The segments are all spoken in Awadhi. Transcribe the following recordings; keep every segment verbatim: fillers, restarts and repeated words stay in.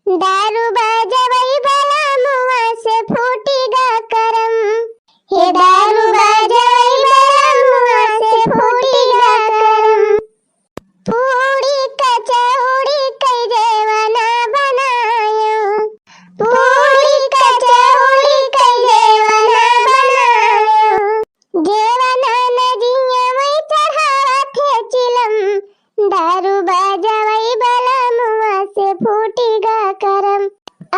दारू बजवई बलमुआ से फूटी गा करम। हे दारू बजवई बलमुआ से फूटी गा करम। पूड़ी कचौड़ी कई जेवना बनायो। पूड़ी कचौड़ी कई जेवना बनायो। जेवना नदिया में चढ़ावा थे चिलम। दारू बजवई बलमुआ से फूटी गा करम।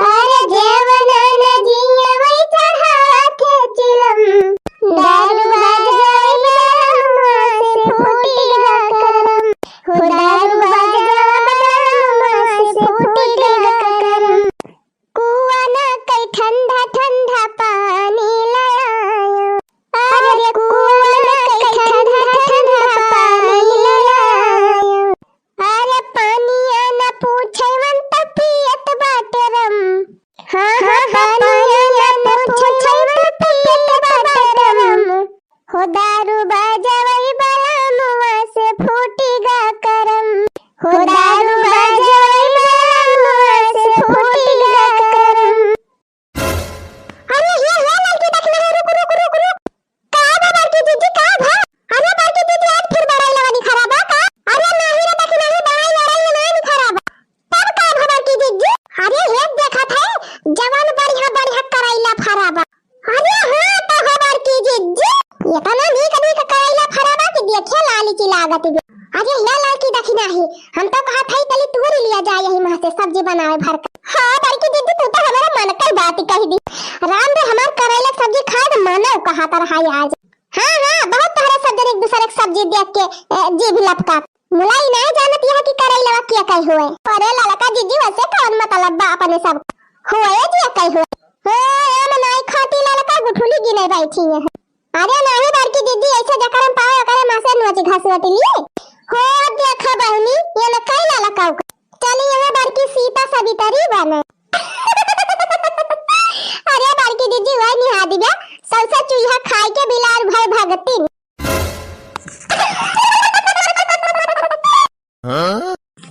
अरे जेवना नदिया में चढ़ावा थे चिलम। दारू बजवई बलमुआ से फूटी गा करम। हो दारू बजवई बलमुआ से फूटी गा करम। कुआँ ना कई ठंडा ठंडा पानी लायो। अरे कुआँ ना कई ठंडा ठंडा पानी लायो। अरे पानिया ना पूछे मन त पियत बाटे रम। हाँ, हाँ, हाँ, पानिया ना पूछे मन त पियत बाटे रम। हो दारू बजवई बलमुआ से फूटी गा करम। हो दारू बजवई बलमुआ से फूटी गा करम। अरे हे, हे लड़की दखिनही, रुक, रुक, रुक, रुक। का बा बड़की दीदी, का भा? अरे बड़की दीदी, आज फिर बड़ाई लवा निखरा बा का? अरे नाही रे दखिनही, बड़ाई लड़ाई में नाही निखरा बा। तब का भा बड़की दीदी? अरे हे देखत है, जवन बढ़िया बढ़िया करैला फरा बा। अरे हाँ, तो हो बड़की दीदी, इतना नीक नीक करैला फरा बा कि देखे लाली की लागत बा। अरे हे लड़की दखिनही, हम तो कहत हई, चली तूरी लिया जाए यही माँ से सब्जी बनावे भर का। हाँ बड़की दीदी, तू तो हमारा मन का बात कह दी। राम रे, हमार करैला के सब्जी खाए के मनो कहत रहा आज। हाँ, हाँ, बहुत तोहरा सब जन एक दूसरे के सब्जी देख के, ए, जीभ लपका। मुलाई नाय जानत यह कि करैलवा के कहे हुए। अरे ललका जीजी, वैसे कौन मतलब बा अपने सब हुए जे कहे हुए। हो, ए मनाई खाटी ललका गुठुली गिने बैठी है। अरे नाही बड़की दीदी, ऐसे जकरम पावे ओकरे माँ से नोच घसोट लिए। हो देखा बहनी, ये न कैला लकाऊ का। चली यहाँ बड़की सीता सवितरी बने। अरे बड़की दीदी, वही निहा दिव्या, सौसे चूहा खाए के बिलार भय भगतिन।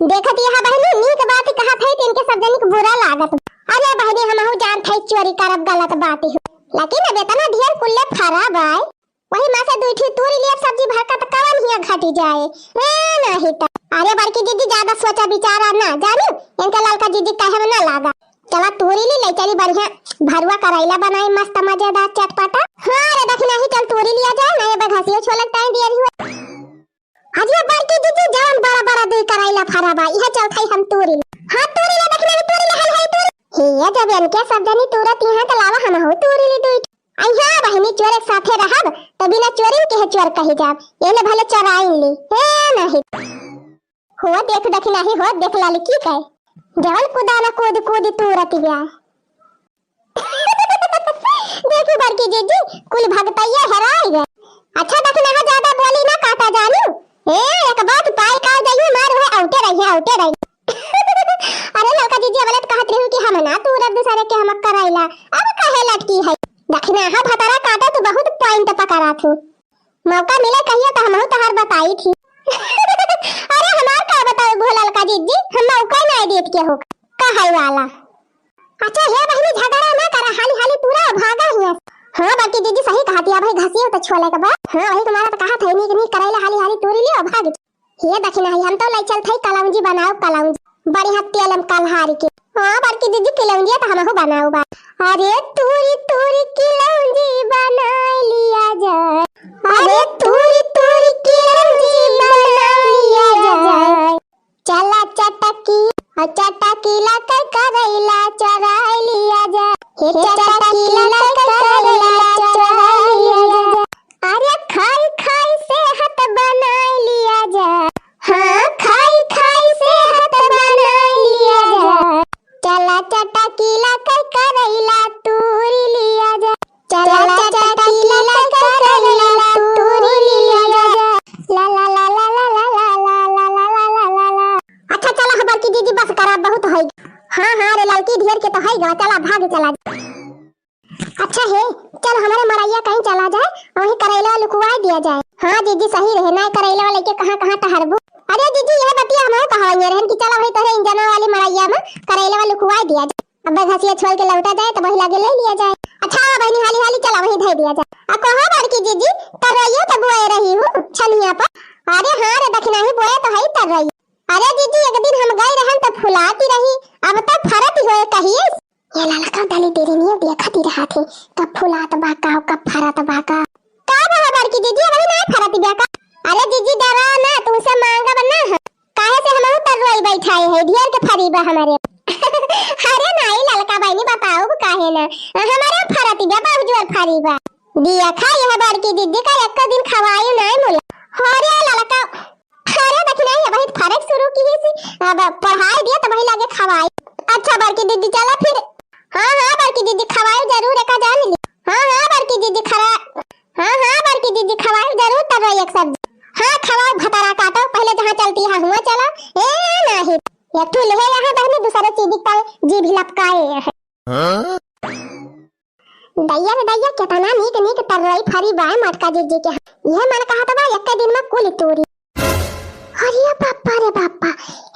देखत यह बहनी, नीक बात कहत है, तिनके सब जनिक बुरा लागत। अरे बहनी, हमहू जानत है चोरी करब गलत बात हो, लेकिन अब इतना ढेर कुल्ले फरा बाय, वही में से दुई ठी तूरी लिया सब्जी भरका त कवन हिया घटी जाए। ए, नाही त। अरे बड़की दीदी, ज्यादा सोचा विचारा ना, जानी? इनका ललका दीदी कहे में ना लागा। चला तूरी ली, ले चली बढ़िया भरुआ करैला बनाई, मस्त मजेदार चटपटा। हाँ रे दखिनही, चल तूरी लिया जाए ना, ये बघसियो छोलक टाइम दिया रही हुआ। अजी बड़की दीदी, जवन बड़ा बड़ा दुई करैला फरा बा, इहे चलत हई हम तूरी ले। हाँ, तूरी ले दखिनही, तूरी ले, हाली हाली तूरी। हे, जब इनके सब जनी तूरत यहाँ, त लावा हमहू तूरी ली दुई। आई हाँ बहिनी, चोरे के साथे रहब, त बिना चोरिन के है चोर कही जाब। ये ले भले चोराइन ली। हे नाही। हो देख दखिनही, हो देख ललकी के। जवन कुदाना कूद कूद तूरत गया। देखी बड़की जीजी, कुल भगतैया हेराई गए। अच्छा दखिनहा, ज्यादा बोली ना काटा जानू। ए, एक बात पाई का जाइए मार, वह आउटे रही, आउटे रही। अरे ललका जीजी, अबले तो कहत रही कि हम ना तूरब दूसरे के हम करैला, अब काहे लटकी है? दखिनहा भतरा काटा, तू बहुत point पकड़ा थू। मौका मिले कहियो तो हमहू तोहार बताई थी। अरे हमार का बताई भोलल का जीजी, हम मौका नहीं देत के हो। कहै वाला। अच्छा हे बहिनी, झगड़ा ना करा, हाली हाली तूरा भागा हिया। हाँ बड़की जीजी सही कहत हिया भाई, घसियो तो छोले के बा। हाँ वही तुम्हारा तो कहत है, नीक नीक करैला हाली हाली तूरी लियो भाग। हे दखिनही, हम तो लै चलत हई कलौंजी बनाओ, कलौंजी। बढ़िया तेल में कलहारी के। हाँ बड़की दीदी, कलौंजिया तो हमहू बनाओ बा। अरे तूरी तूरी कलौंजी बनाई लिया जाए। अरे तूरी तूरी कलौंजी बनाई लिया जाए। चला चटकी, और चटकी ला के करैला चोराई लिया जाए। हे चटकी ला के करैला चोराई लिया जाए। अरे खाई खाई सेहत बनाई लिया जाए। हाँ, खाई खाई सेहत बनाई लिया जाए। चला चटकीला के करैला तूरी लिया जाए। चला चटकीला के करैला तूरी लिया जाए। ला ला ला। अच्छा चला हो बड़की दीदी, बस करा, बहुत होई। हाँ हाँ रे ललकी, ढेर के तो होई गवा, चला भाग चला। अच्छा हे, चल हमरे मड़ैया कहीं चला जाए, वहीं करैला लुकवाए दिया जाए। हाँ जीजी सही रहे, ना करैला लेके कहाँ कहाँ टहरबू। अरे जीजी, यह बतिया हमहू कहवाइए रहन कि चला वही तोहरे इंजनवा वाली मड़इया में करैलवा लुकवाइ दिया जाए। अब घसिया छोल के लौटा जाए तो वही लागे ले लिया जाए। अच्छा बहिनी, हाली हाली चला वही धै दिया जाए। आ कहो बड़की जीजी, तरवैया तो बोए रही हूँ छनिया पर। अरे हाँ रे दखिनाही, बोए तो है तरवैया। अरे जीजी, एक दिन हम गए रहन तो फुलाती रही, अब तो फरत होए कहिए। ये ललका दलिद्दरिनिया देखत ही रहत है, कब फुलात बा का, कब फरत बा का। का भवा बड़की जीजी, अबही नाहीं फरत बा का? अरे जीजी, देवा ना, तुमसे मांगब ना हम। काहे से हमहू तरवई बैठाए है, ढेर के फरी बा हमरे। अरे नाहीं ललका बहिनी, बताउब काहे ना, हमरे फरत बा, बहुत जोर फरी बा। दिया खा यह बड़की दीदी का, एक दिन खवाई नाहीं मुला। हो रे ललका, अरे दखिनाही, अबही फरक शुरू किहिस, अब पढ़ाई दिया तबही लागे खवाई। अच्छा बड़की दीदी, चला फिर। हाँ, हाँ, बड़की दीदी, खवाई जरूर, एका जान ली। हाँ, हाँ, बड़की दीदी, खरा-, हाँ, हाँ, बड़की दीदी, खवाई जरूर, तब एक सब्जी। हाँ, खवाई भतारा काटो, पहले जहाँ चलती है, हुआ चला। ए, नाहीं, ये ठुल है यहाँ बहनी, दूसरे चीज का जी भी लपकाए है। हाँ? दैया रे दैया, केतना नीक नीक तरवई फरी बा मोटका जीजी के। यह मन कहत बा, एक दिन में कुल तूरी। अरे बापा रे बापा,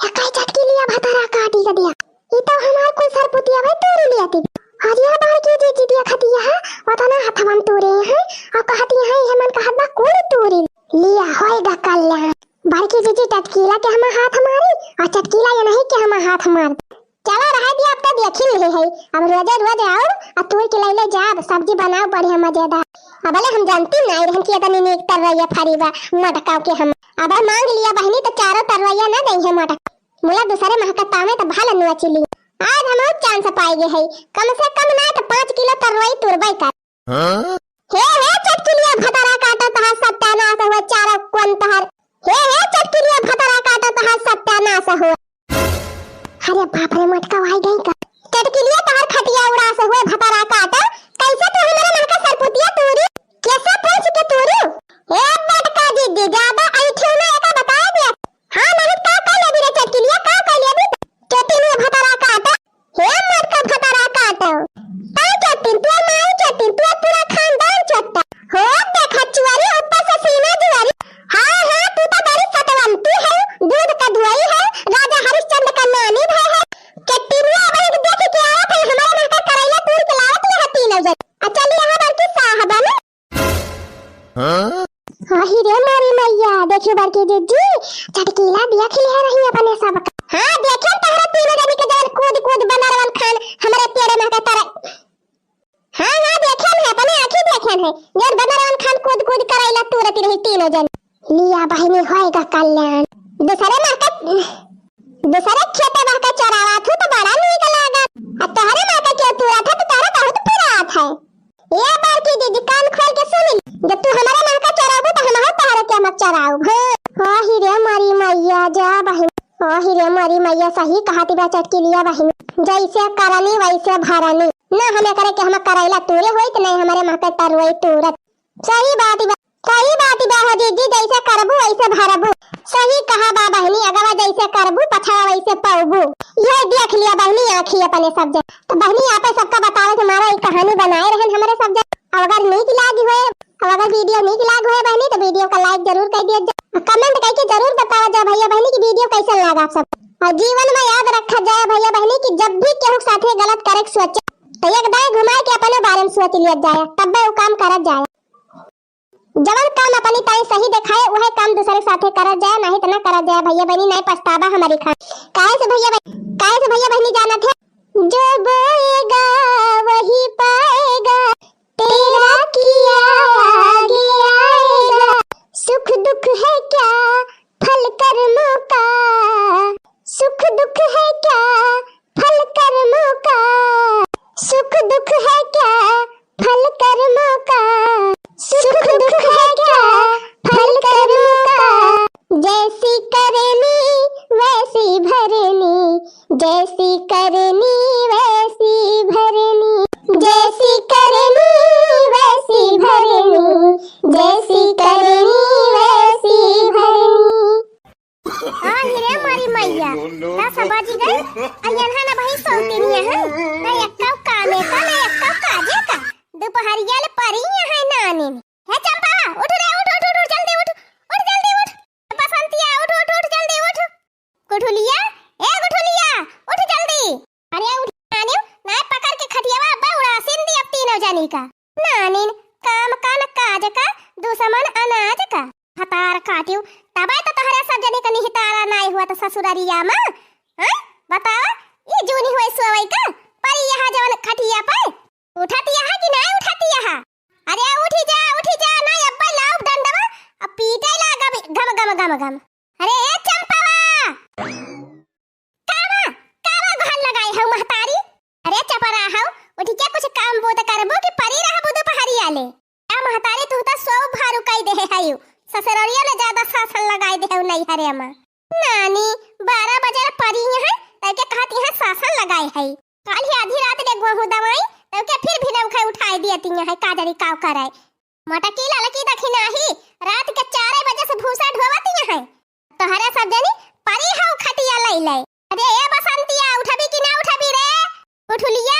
एकाई चटकिलिया भतारा काटी के दिया। ई तो हमार कुल सरपुतिया भाई तूरी लिया थी। अरे बड़की जीजी देखती है, ओतना हथवन तूरे हैं, और कहती है, यह मन कहत बा कुल तूरी। लिया होएगा कल्याण। बड़की जीजी टटकीला के हमा हाथ मारी, और चटकीला ये नहीं के हमा हाथ मार। चला रहे दिया, अब तो देखी ले है, अब रोजे रोज आउब, आ तूर के लैले जाब, सब्जी बनाउब बढ़िया मजेदार। अबले हम जानती नाहीं रहन कि इतनी नीक तरवैया फरी बा, मोटका के हम। अब मांग लिया बहनी तो चारों तरवैया ना दई है मोटका। मुला दूसरे महकत पावे तो भला नुआ चिली। आज हम और चांस पाए गए है, कम से कम ना तो पाँच किलो तरवई तुरबई कर। हाँ? हे, हे, चटकिलिया भतारा काटो, तहार सत्यानाश हुआ, चारा कौन तहार। हे, हे, चटकिलिया भतारा काटो, तहार सत्यानाश हुआ। अरे बाप रे, मटका वाई गई का। चटकिलिया तहार खटिया उड़ास हुए, भतारा काटो। कैसे तू हमारे मन का सरपुतिया तूरी? कैसे पूछ के तूरी? ए बड़का दीदी, ज्यादा ऐठियो ना, एका बता दिया। हाँ, नहीं का कर लेबी रे चटकिलिया, का कर लेबी? चटिनिया भतारा काटा। हे मटका भतारा काटा। का चटिन, तू माई चटिन, तू पूरा खानदान चट्टा। हो देखा चुअरी, ऊपर से सीना जुअरी। हाँ, हाँ, तू तो बड़ी सतवंती है, दूध का धुआई है, राजा हरिश्चंद्र का नानी भय है। चटिनिया अब एक देख के आया था, हमारे महका करैला तूर के लावत यहाँ तीनों जन। आ चल यहाँ बल्कि साहबन। हाँ? आही रे मारी मैया, देखियो बड़की जीजी, चटकीला देख लिहे रही अपने सबका। हाँ, देखे तहरा तीनों जनी के जवन कूद कूद बनरवन खान हमरे पेड़े में के तरह। हाँ, हाँ, देखे है, अपने आँखी देखे है, जवन बनरवन खान कूद कूद करैला तूरत रही तीनों जनी। लिया बहिनी होएगा कल्याण। दूसरे माँ का, दूसरे खेते बह के चरावा थू तो बड़ा नीक लागत। आ तोहरे माँ का क्यों तूरा था तो तोहरा बहुत पिरात है। ए बड़की दीदी कान खोल के सुन ली, जब तू हमारे माँ का चराबू तो हम तोहरे के हम चराऊ। हाँ। ओ ही रे मारी मैया जा बहिन, ओ ही रे मारी मैया सही कहती बा चटकिलिया बहिन। जैसे करनी वैसे भरनी। ना हमें करे के हम करैला तूरे होइत, नहीं हमारे माँ के तरुई तूरत। सही बात बा, सही बात बा हो दीदी, जैसे करबू वैसे भरबू। सही कहा बा बहिनी, अगवा जैसे करबू पछवा वैसे पौबू। ये देख लिया बहिनी आँखी अपने सब जन। तो बहिनी आपे सबका बतावे के मारा एक कहानी बनाए रहन हमारे सब जन। अब अगर नीक लागी होए, अब अगर video नीक लाग होए बहिनी तो video का like जरूर कर दिया जा, comment करके जरूर बतावा जा भैया बहिनी की video कैसन लागा आप सब। और जीवन में याद रखा जाए भैया बहिनी की जब भी केहू साथे गलत करे के सोचे तो एक दाएं घुमाए के अपने बारे में सोच लिया जाए, तब वो काम करा जाए। जवन काम अपनी ताई सही देखाए, उहे काम दूसरे साथे करत जाए, नहीं त ना करत जाए भैया बहिनी, नहीं पछतावा हमारी खान। काहे से भैया बहिनी, काहे से भैया बहिनी जानत है, जो बोएगा वही पाएगा, तेरा किया आगे आएगा। सुख दुख है क्या फल कर्मों का, सुख दुख है क्या फल कर्मों का, सुख दुख है क्या फल कर्मों का, सुख दुख है क्या फल कर्मों का। जैसी करनी वैसी भरनी, जैसी करनी वैसी भरनी, जैसी करनी वैसी भरनी, जैसी करनी वैसी भरनी। आ, हिरे मारी मैया, दस बज गए, आ यन्हा ना बही सोती नहीं है, ना एक्का कामे का, ना एक्का काजे का। दोपहरिया ले परी है नानी। हे चंपा, उठ रे, उठ, उठ, उठ, उठ, जल्दी उठ, उठ जल्दी उठ। बसंतिया, उठ, उठ, उठ, जल्दी जनी का। नानिन, काम का न काज का, दुश्मन अनाज का। भतार काटिउ, तबै तो तोहरे सब जनी का निहितारा नाई हुआ तो ससुररिया मा। हैं? बतावा, ई जूनी हुए सोवई का, परी यहाँ जवन खटिया पे। उठत यहाँ कि नाई उठत यहाँ? अरे उठी जा, उठी जा, नाई अब्बै लाउब डंडवा, अब पीटे लागब गम, गम, गम, गम। अरे ए चंपावा! कावा, कावा गोहार लगाए हौ महतारी? अरे चपरा हौ, उठि के कुछ काम बूत करबू कि परी रहबू दुपहरिया ले? आ महतारी, तू तो सौ भारू कई देहे हयू, ससुररिया ने ज्यादा शासन लगाई देहे हौ नैहरे मा। नानी, बारह बजे ले परी है, तब के कहत यहाँ शासन लगाए है। काल ही आधी रात ले गोहूँ दवाई, तब के फिर भिनौखा उठाए दियत यहाँ, का जानी काव करे। मोटकी ललकी दखिनाही, रात के चार बजे से भूसा ढोवत यहाँ है। तोहरे सब जनी परी हौ खटिया लई ले। अरे ए बसंतिया, उठबी कि ना उठबी रे? उठुलिया।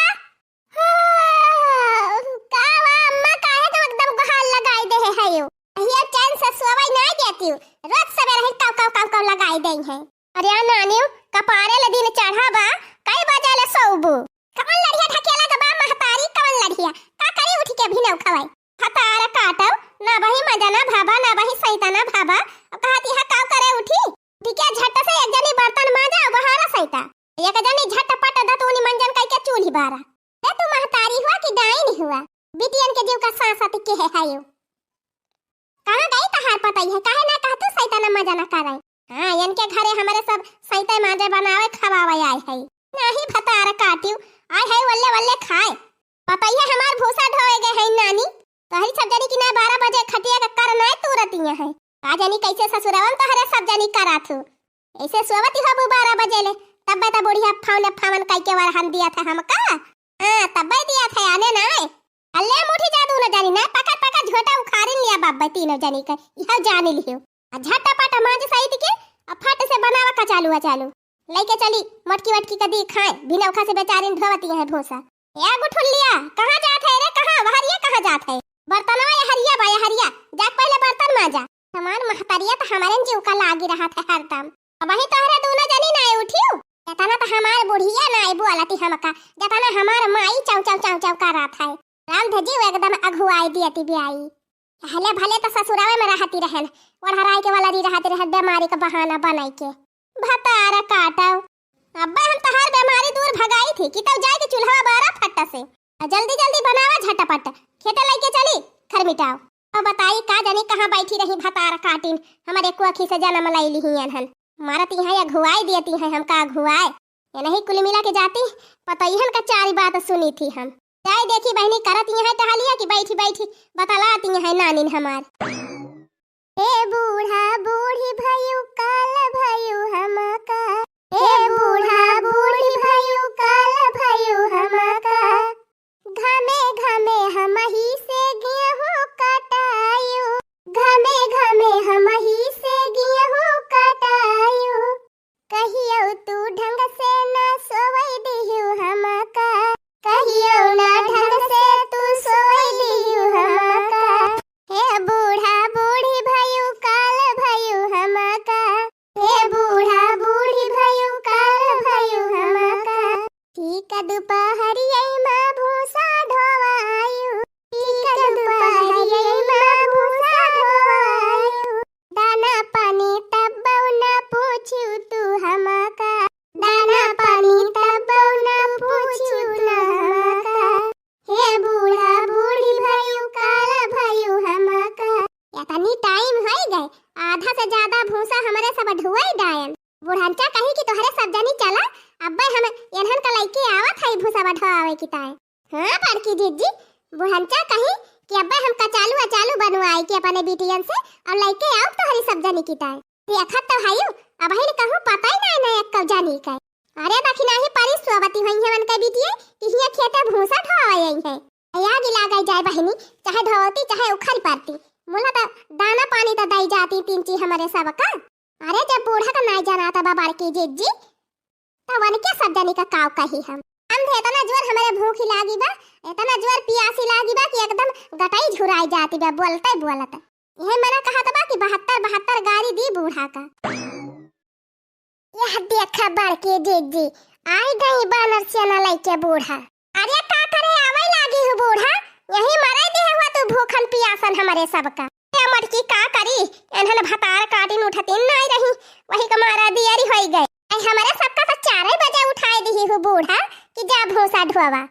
हाँ, का बा अम्मा, काहे के एकदम गोहार लगाई देहे हयू? अहिया चैन से सोवई ना देतिउ, रोज सवेरे ही काव, काव, काव, काव लगाई देई है। अरे आ नानिउ, कपारे ले दिन चढ़ा बा, कई बजे ले सोउबू? कवन लड़िया ढकेला के बा महतारी, कवन लड़िया? का करी उठि के भिनौखा? भतार काटउ, ना बही मजा ना भावा, ना बही सैता ना भावा। अब कहत यहाँ काव करे उठी? उठि के झट से एक जनी बर्तन माजा, बहारा सैता। एक जनी झटपट दतुनी मंजन कई के चूल्ही बारा। ए तू महतारी हुआ कि डाइन हुआ? बिटियन के जीव का सांस अति के है, है यो। कहाँ गई तहार पतई है? काहे ना कहतू सैता ना मजा ना करे? हाँ, इनके घरे हमरे सब सैते माजे बनावे खवावे आए है। नाही भतार काटिउ, आए है वल्ले वल्ले खाए। पतई है हमार भूसा ढोए गए है नानी। तोहरी सब जनी की ना बारह बजे खटिया का कर नाय तूरतिया है। का जानी कैसे ससुरवन तोहरे सब जनी करात हूँ। ऐसे सोवती हबू बारह बजे ले, तब्बे त बुढ़िया फावन फावन कई के वरहन दिया था हमका। हाँ, तब्बे दिया था, आने ना आए। अल्ले मुठी जा दूनो जनी ना, पकड़ पकड़ झोटा उखाड़िन लिया बाब्बे तीनों जनी के, इहो जान लियो। आ झटपट मांज सहित के, आ फट से बनावा कचालू अचालू। लेके चली, मोटकी वटकी के दी खाए, भिनौखा से बेचारिन ढोवती है भूसा। ए गुठुल्लिया, कहाँ जात है रे, कहाँ? वहरिया कहाँ जात है? बर्तनवा यहरिया बा, यहरिया। जाके पहले बर्तन मांजा। हमार महतरिया त हमरे जीव का लागी रहत है हरदम। अबही तोहरे दूनो जनी नाय उठियो। जतना त हमार बुढ़िया नाय बोलती हमका, जतना हमार माई चाव चाव चाव चाव करत है। राम धजीव एकदम अघुआई दियती बियाई। पहले भले त ससुरावे में रहती रहन, ओढ़राई के वाला री रहती रहन, बीमारी का बहाना बनाई के। भतार काटव। अब्बे हम तहार बीमारी दूर भगाई थी कि तब जाए के चूल्हा बारा फट्टा से। आ जल्दी जल्दी बनावा झटपट, खेते लेके चली खरमिटाव। अब बताई का जानी कहाँ बैठी रही भतार काटिन, हमारे कोखी से जन्म लई लिही हन। मारती हैं अघुआई देती हैं हमका अघुआए। ये नहीं कुल मिला के जाती, पतोहियन का चारी बात सुनी थी हम। जाए देखी बहनी करत यहाँ टहलिया कि बैठी बैठी बतलाती हैं नानिन हमार। ए बूढ़ा बूढ़ी भयू काल भयू हमका, ए बूढ़ा बूढ़ी भयू काल भयू हमका, घमे घमे हमही से गेहूं कटायू, घमे घमे हमही से गेहूं कटायू। कहियो तू ढंग से ना सोवई दिहू हमका, कहियो ना ढंग से तू सोवई दिहू हमका। हे बूढ़ा बूढ़ी भयू काल भयू हमका, हे बूढ़ा बूढ़ी भयू काल भयू हमका। ठीक दुपहरियै मा भूसा ढोवायू, ठीक दुपहरियै मा भूसा ढोवायू। दाना पानी तब्बौ ना पूछू तू हमका, दाना पानी तब्बौ ना पूछू तू हमका। हे बूढ़ा बूढ़ी भयू काल भयू हमका। एतनी टाइम होई गए, आधा से ज्यादा भूसा हमरे सब ढुआई डायन। बुढ़ंचा कही कि तोहरे सब जनी चला, अब्बे हम एनहन का लइके आवत हई भूसा ढोआवे की ताए। हाँ बड़की जिज्जी, बुढ़ंचा कही कि अब्बे हम कचालू अचालू बनवाई के अपने बिटियन से और लइके आउब तोहरी सब जनी की ताए। देखत तो हयू, अबहिन कहूँ पता ही नहीं ना एक्को जानी के। अरे दखिनाही परी सोवती होइहैं उनके बिटिये कि हियाँ खेते भूसा ढोवाई है। आगी लागे जाए बहिनी, चाहे ढोवती चाहे उखरी परती, मुला त दाना पानी त दई जाती तीन ची हमरे सबका। अरे जब बूढ़ा का नाई जाना त बड़की जिज्जी, त वनके सब जनी का काव कही हम। हम थे इतना जोर हमरे भूखी लागी बा, इतना जोर पियासी लागी बा कि एकदम गटाई झुराई जाती बा बोलते बोलते। यह मना कहत बा कि बहत्तर बहत्तर गारी दी बूढ़ा का। यह देखा बड़की जिज्जी, आई गई बानर सेना लइके बूढ़ा। अरे का करे आवै लागी हूँ बूढ़ा, यही मरे दिहे हुआ तू भूखन पियासन हमरे सबका। ए मोटकी का करी, एनहन भतार काटिन उठतिन नाई रही, वही के मारा दियरी होई गए। आई हमरे सबका तो चारे बजे उठाई दिही हूँ बूढ़ा कि जा भूसा ढोवा।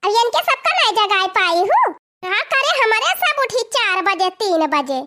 अब इनके सबका नाई जगाए पाई हूँ। का करे, हमरे सब उठी चार बजे, तीन बजे।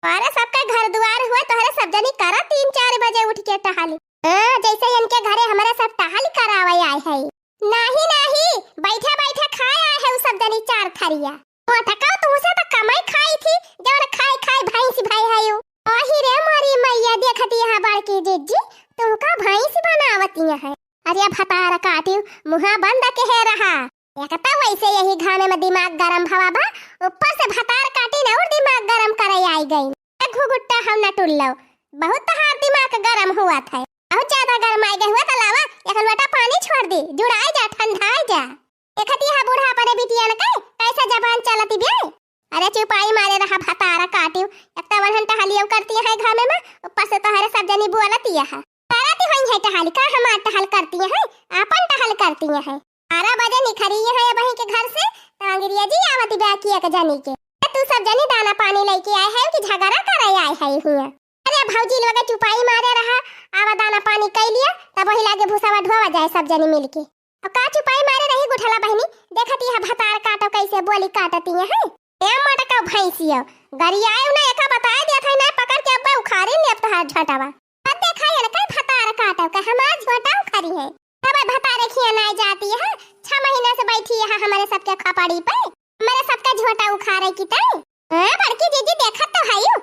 अरे सबका घर दुआर हुआ, तोहरे सब जनी करा तीन चार बजे उठ के टहली। हाँ, जैसे इनके घरे हमरे सब टहल करावे आए है। नाही, नाही, बैठे बैठे खाए आए है उ सब जनी चार थरिया। मोटका, तुमसे तो कमाई खाई थी, जवन खाई खाई भैंस भई है यू। आही रे मोरी मैया, देखती यहाँ बड़की जिज्जी, तुमका भैंस बनावती है। अरे भतार काटी, मुहा बंद के है रहा। एक तो वैसे यही घामे में दिमाग गरम भवा बा, ऊपर से भतार काटी ने और दिमाग गरम करे आई गई। ए घुघुट्टा हम न टुल्लो, बहुत तहार दिमाग गरम हुआ था, बहुत ज्यादा गरम आई गए हुआ तो लावा, एक लोटा पानी छोड़ दी, जुड़ाई जा, ठंडाई जा। देखती है बूढ़ा अपने बिटियन के कैसे जबान चलती बे। अरे चुपाई मारे रहा भतारा काटियो, एक तो वनहन टहलियो करती है घामे में, ऊपर से तोहरे सब जनी बोलती है। करती होई है टहल, का हमार टहल करती है, आपन टहल करती है। बारह बजे निखरी है बही के घर से, तो अंग्रेजी आवत बा कि एक जनी के। ए, तू सब जनी दाना पानी लेके आए है कि झगड़ा करे आए है हियां? अरे भौजी लोग चुपाई मारे रहा, आवा दाना पानी कई लिया, तब वही लागे भूसावा ढोवा जाए सब जनी मिलके। अब का चुपाई मारे रही गुठला बहिनी, देखती है भतार काटो कैसे बोली काटती है। ए मोटका भैंसियो, गरियाए ना एका बताए दिया था ना पकड़ के अब्बे उखाड़ी ले अब तोहार झोंटावा। अब देखा ये ना कई भतार काटो का हमार झोंटा उखाड़ी है। तब भतारे खिया नाई जाती है, छह महीना से बैठी है हमारे सबके खपड़ी पे, हमारे सबका झोंटा उखाड़े की तई। हाँ, बड़की जीजी देखत तो है यू।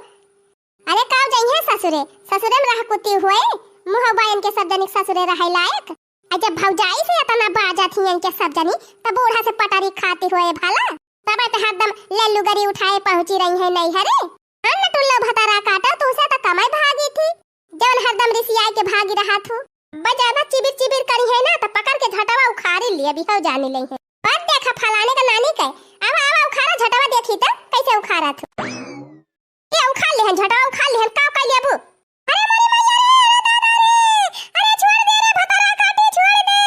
अरे काव जइहे ससुरे, ससुरे में रह कुती हुए, मुँह बायन के सब जनिक ससुरे रहे लायक। आ जब भौजाई से इतना बाजत ही इनके सब जनी, तब बूढ़ा से पटारी खाती हुए भला। तब तो हरदम लेलू गरी उठाए पहुँची रही है नैहरे। अन्न टुल्लो भतारा काटो, तू से तो कमाई भागी थी, जौन हरदम रिसियाई के भागी रहा थू। बजाना चिबिर चिबिर करी है ना, तो पकड़ के झटवा उखाड़ी लिया, बिहाव जाने ले है। पर देखा फलाने का नानी के, आवा, आवा, उखाड़ा झटवा देखी तो, कैसे उखाड़ा थू। ये उखाड़ लिहन, झटवा उखाड़ लिहन, का कर लेबू? अरे मोरी मैया रे, अरे दादा रे, अरे छोड़ दे रे, भतारा काटी, छोड़ दे।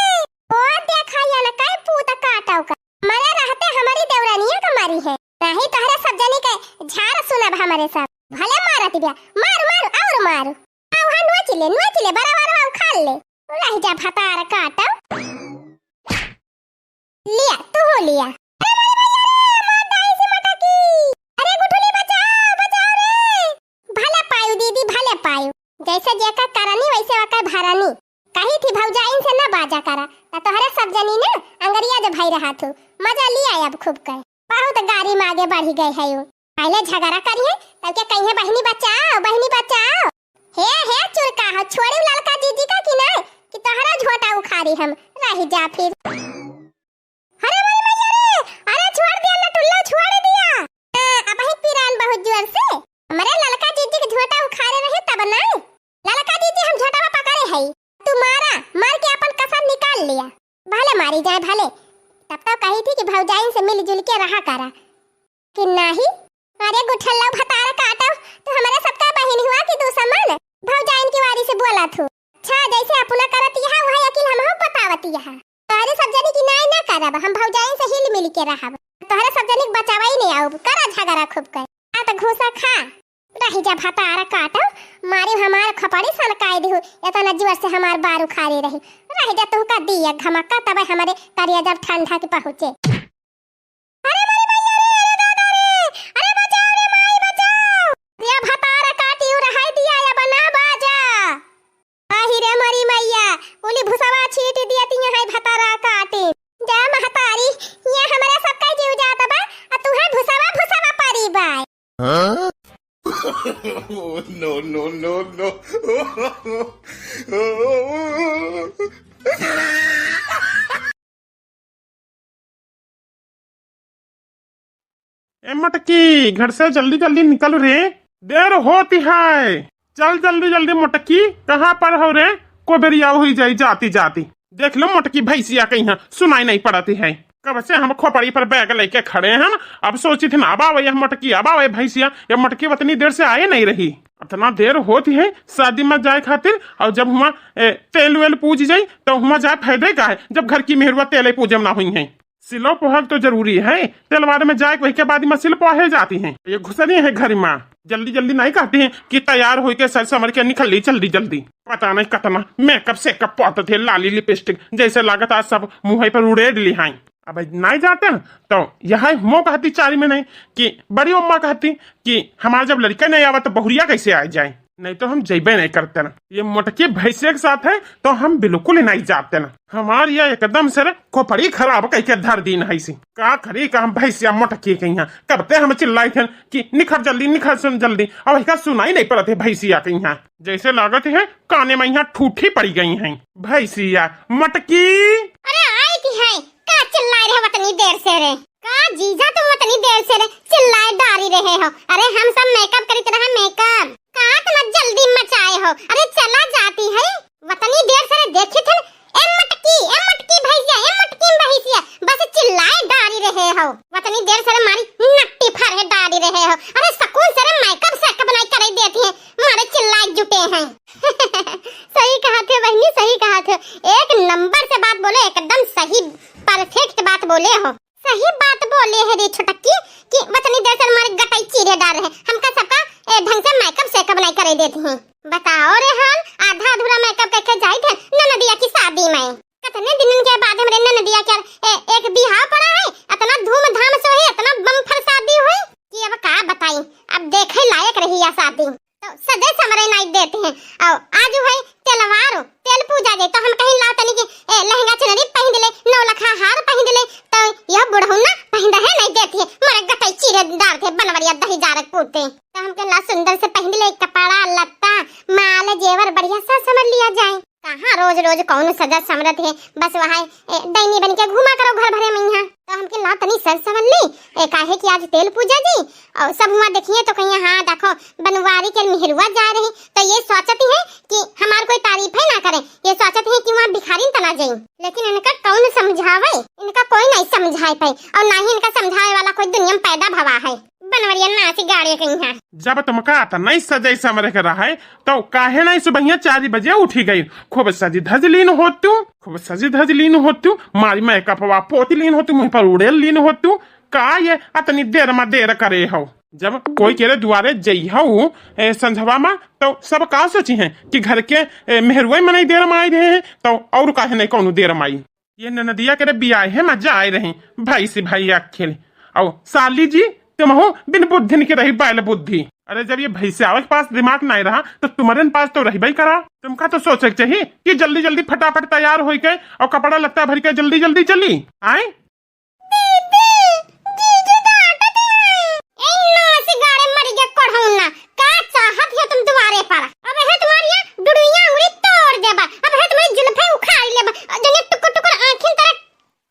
ओ देखा, ये ना काहे पूत काटा ओकर। मरे रहते हमारी देवरानिया का मारी है। नहीं तोहरे सब जनी के झाड़ सुनब हमारे सब। भले मारत बिया, मार, मार, और मार। आ, वहाँ नोच ले, नोच ले, बड़ा, बड़ा उखाड़ ले। रह जा भतार काटो। लिया, तू हो लिया। अरे मोरी मैया रे, मार डाई से मटकी। अरे गुठुली बचाओ, बचाओ रे। भले पायु दीदी, भले पायु। जैसे जेका करनी वैसे ओका भरनी। कही थी भौजाइन से न बाजा करा, त तोहरे सब जनी न अंगरिया जो भाई रहा थू। मजा लिया अब खूब कहे। बहुत गारी में आगे बढ़ी गए है यू। पहले झगड़ा करिए, तब के कहिए बहिनी बचाओ, बहिनी बचाओ। हे, हे, चुरका हो, छोड़ी ललका जीजी का कि नहीं, कि तोहरा झोटा उखाड़ी हम, रह जा फिर। अरे मोरी मैया रे, अरे छोड़ दिया ना टुल्लो, छोड़ दिया। हाँ, अब ही पिरान बहुत जोर से। हमरे ललका जीजी के झोटा उखाड़े रहे तब नहीं। ललका जीजी हम झोटावा पकड़े हई, तू मारा, मार के अपन कसर निकाल लिया। भले मारी जाए भले, तब तो कही थी कि भौजाइन से मिलजुल के रहा करा। कि नाही? अरे गुठल्ला भतार काटो, तू हमरे सबका बहिन हुआ कि दुश्मन? भौजाइन की वारी से बोला थू। अच्छा, जैसे अपना करत यहाँ वही अकिल हमहू बतावत यहाँ। तोहरे सब जनी की नाई ना करब, हम भौजाइन से हिल मिल के रहब। तोहरे सब जनी के बचावा ही नहीं आउब, करा झगड़ा खूब कर। आ तो घूसा खा। रही जा भतार काटो, मारी हमार खपड़ी सनकाई दिहु, इतना जोर से हमार बार उखाड़े रही। रही जा तुमका दिया घमक्का, तबे हमारे करिया जब ठंडा के पहुँचे। अरे मोरी मैया रे, अरे दादा रे, अरे बचाओ रे माई बचाओ। या भतार काटी उ रहाई दिया या बना बाजा। आही रे मोरी मैया, उली भुसवा छीट दिया तिया है भतारा काटी। जा महतारी, ये हमारे सबका जीव जात बा, आ तू है भुसवा भुसवा परी बाय। हाँ? No, no, no, no। ए मोटकी, घर से जल्दी जल्दी निकल रे, देर होती है। चल जल्दी जल्दी मोटकी, कहाँ पर हो रे? को बेरिया हुई जाई जाती जाती। देख लो मोटकी भैंसिया कहीं सुनाई नहीं पड़ती है। कब से हम खोपड़ी पर बैग लेके खड़े हैं, अब सोची थी ना, अब आवे यह मोटकी, अब आवे भैंसिया। यह मोटकी उतनी देर से आए नहीं रही, इतना देर होती है शादी में जाए खातिर। और जब हुआ, ए, तेल वेल पूज जाई तो हुआ जाए फायदे का है, जब घर की मेहरुआ तेल पूजम ना हुई है। सिलो पोहक तो जरूरी है, तेलवार में जाए वही के बाद में सिल पोहे जाती हैं। ये घुसनी है घर में, जल्दी जल्दी नहीं कहती हैं कि तैयार होके सर समर के निकल ली जल्दी जल्दी। पता नहीं कतना मेकअप सेकअप पोत थे, लाली लिपस्टिक, जैसे लागत आज सब मुँह पर उड़ेड ली हैं। अब नहीं जाते न, तो यह मो कहती चारी में नहीं कि बड़ी अम्मा कहती कि हमार जब लड़का नहीं आवा तो बहुरिया कैसे आ जाए, नहीं तो हम जइबे नहीं करते ना। ये मोटकी भैंसे के साथ है तो हम बिल्कुल ही नहीं जाते ना। हमार ये एकदम से रे खोपड़ी खराब कह के धर दीन है सी। का करी का हम भैंसिया मोटकी के यहाँ, कब ते हम चिल्लाई थे कि निखर जल्दी, निखर सुन जल्दी, अब इसका सुनाई नहीं पड़त है भैंसिया के यहाँ। जैसे लागत है काने में यहाँ ठूठी पड़ी गई हैं। भैंसिया मोटकी। अरे आई की है, का चिल्लाए रहे वतनी देर से रे? का जीजा तुम वतनी देर से रे चिल्लाए डारी रहे हो? अरे हम सब मेकअप करित रहा, मेकअप। का इतना जल्दी मचाए हो? अरे चला जाती है, वतनी देर से रे देखी थे। ए मटकी, ए मटकी भैंसिया, ए मटकी भैंसिया, बस चिल्लाए डारी रहे हो। वतनी देर से रे मारी नट्टी फरे डारी रहे हो। अरे सकून से रे मेकअप सेकअप नहीं करे देती है, मारे चिल्लाए जुटे हैं। सही कहा थे बहनी, सही कहा थे। एक नंबर से बात बोले, एकदम सही परफेक्ट बात बोले हो। सही बात बोले है रे छोटकी कि वतनी देर से हमारे गटई चीरे डार रहे। हमका सबका, ए, ढंग से मेकअप सेकअप नहीं करे देती हैं। बताओ रे हाल, आधा अधूरा मेकअप करके जाई थे ननदिया की शादी में। कितने दिनन के बाद हमरे ननदिया के, ए, एक बिहाव पड़ा है, इतना धूमधाम से हुई, इतना बम्पर शादी हुई कि अब का बताई, अब देखे लायक रही या शादी। तो सजे संवरे नाई देते हैं। और आज है तेलवारो, तेल पूजा जे, तो हम कहीं लाओ तनी के, ए, लहंगा चुनरी पहिन ले, नौ लखा हार पहिन ले, तो यह बुढ़ौना पहिन है नहीं देती है। मरे गटई चीरे डार थे बनवरिया दही जारक पूते। तो हम कहीं ला सुंदर से पहिन ले कपड़ा लत्ता, माल जेवर बढ़िया सा समझ लिया जाए। कहाँ रोज रोज कौन सजा समरत है, बस वहाँ, ए, डैनी बन के घूमा करो घर भरे में यहाँ। तो हमके ला तनी सज संवर ली, ए, काहे कि आज तेल पूजा जी, और सब हुआ देखिए तो कहिए, "हाँ, देखो, बनवारी के मेहरुआ जा रही," तो ये सोचती है कि हमार कोई तारीफ है ना करे, ये सोचती है कि वहाँ भिखारिन तना जाई। लेकिन इनका कौन समझावे, इनका कोई नहीं समझाए पाए, और ना ही इनका समझाए वाला कोई दुनिया में पैदा भवा है। बनवरिया नाच गाड़े कहीं। जब तुमका आता नहीं सजई समरे के रहे, तो काहे नहीं सुबहिया चार बजे उठी गई? खूब सजी धज लीन होतू, खूब सजी धज लीन होतू, मारी मेकअपवा पोती लीन होतू, मुँह पर उड़ेल लीन होतू। का ये अतनी देर मा देर करे हो? जब कोई केरे दुआरे जई हो, ए, संझवा मा, तो सब का सोची हैं कि घर के, ए, मेहरुए मनई देर मा आई रहे हैं, तो और काहे नहीं कौनो देर मा आई? ये ननदिया के रे बियाहे मा जाए रही, भाई से भाई आखेल। और साली जी, तुमहू बिन बुद्धिन के रही, बैल बुद्धि। अरे, जब ये भैंसियावा के पास दिमाग नहीं रहा, तो तुम्हारे पास तो रहबे ही करा। तुमका तो सोचे के चाहिए कि जल्दी जल्दी फटाफट तैयार होई के और कपड़ा लत्ता भर के जल्दी जल्दी चली। आए? दीदी, जीजू डांटत हैं। ए नासी गाड़े मर गया कोढ़ौना, का चाहत हो तुम दुआरे पर? अब है तुम्हारी ये डुडुइया अंगुरी तोड़ देबा, अब है तुम्हारी जुल्फे उखाड़ लेबा, और जने टुकुर टुकुर आँखिन तरह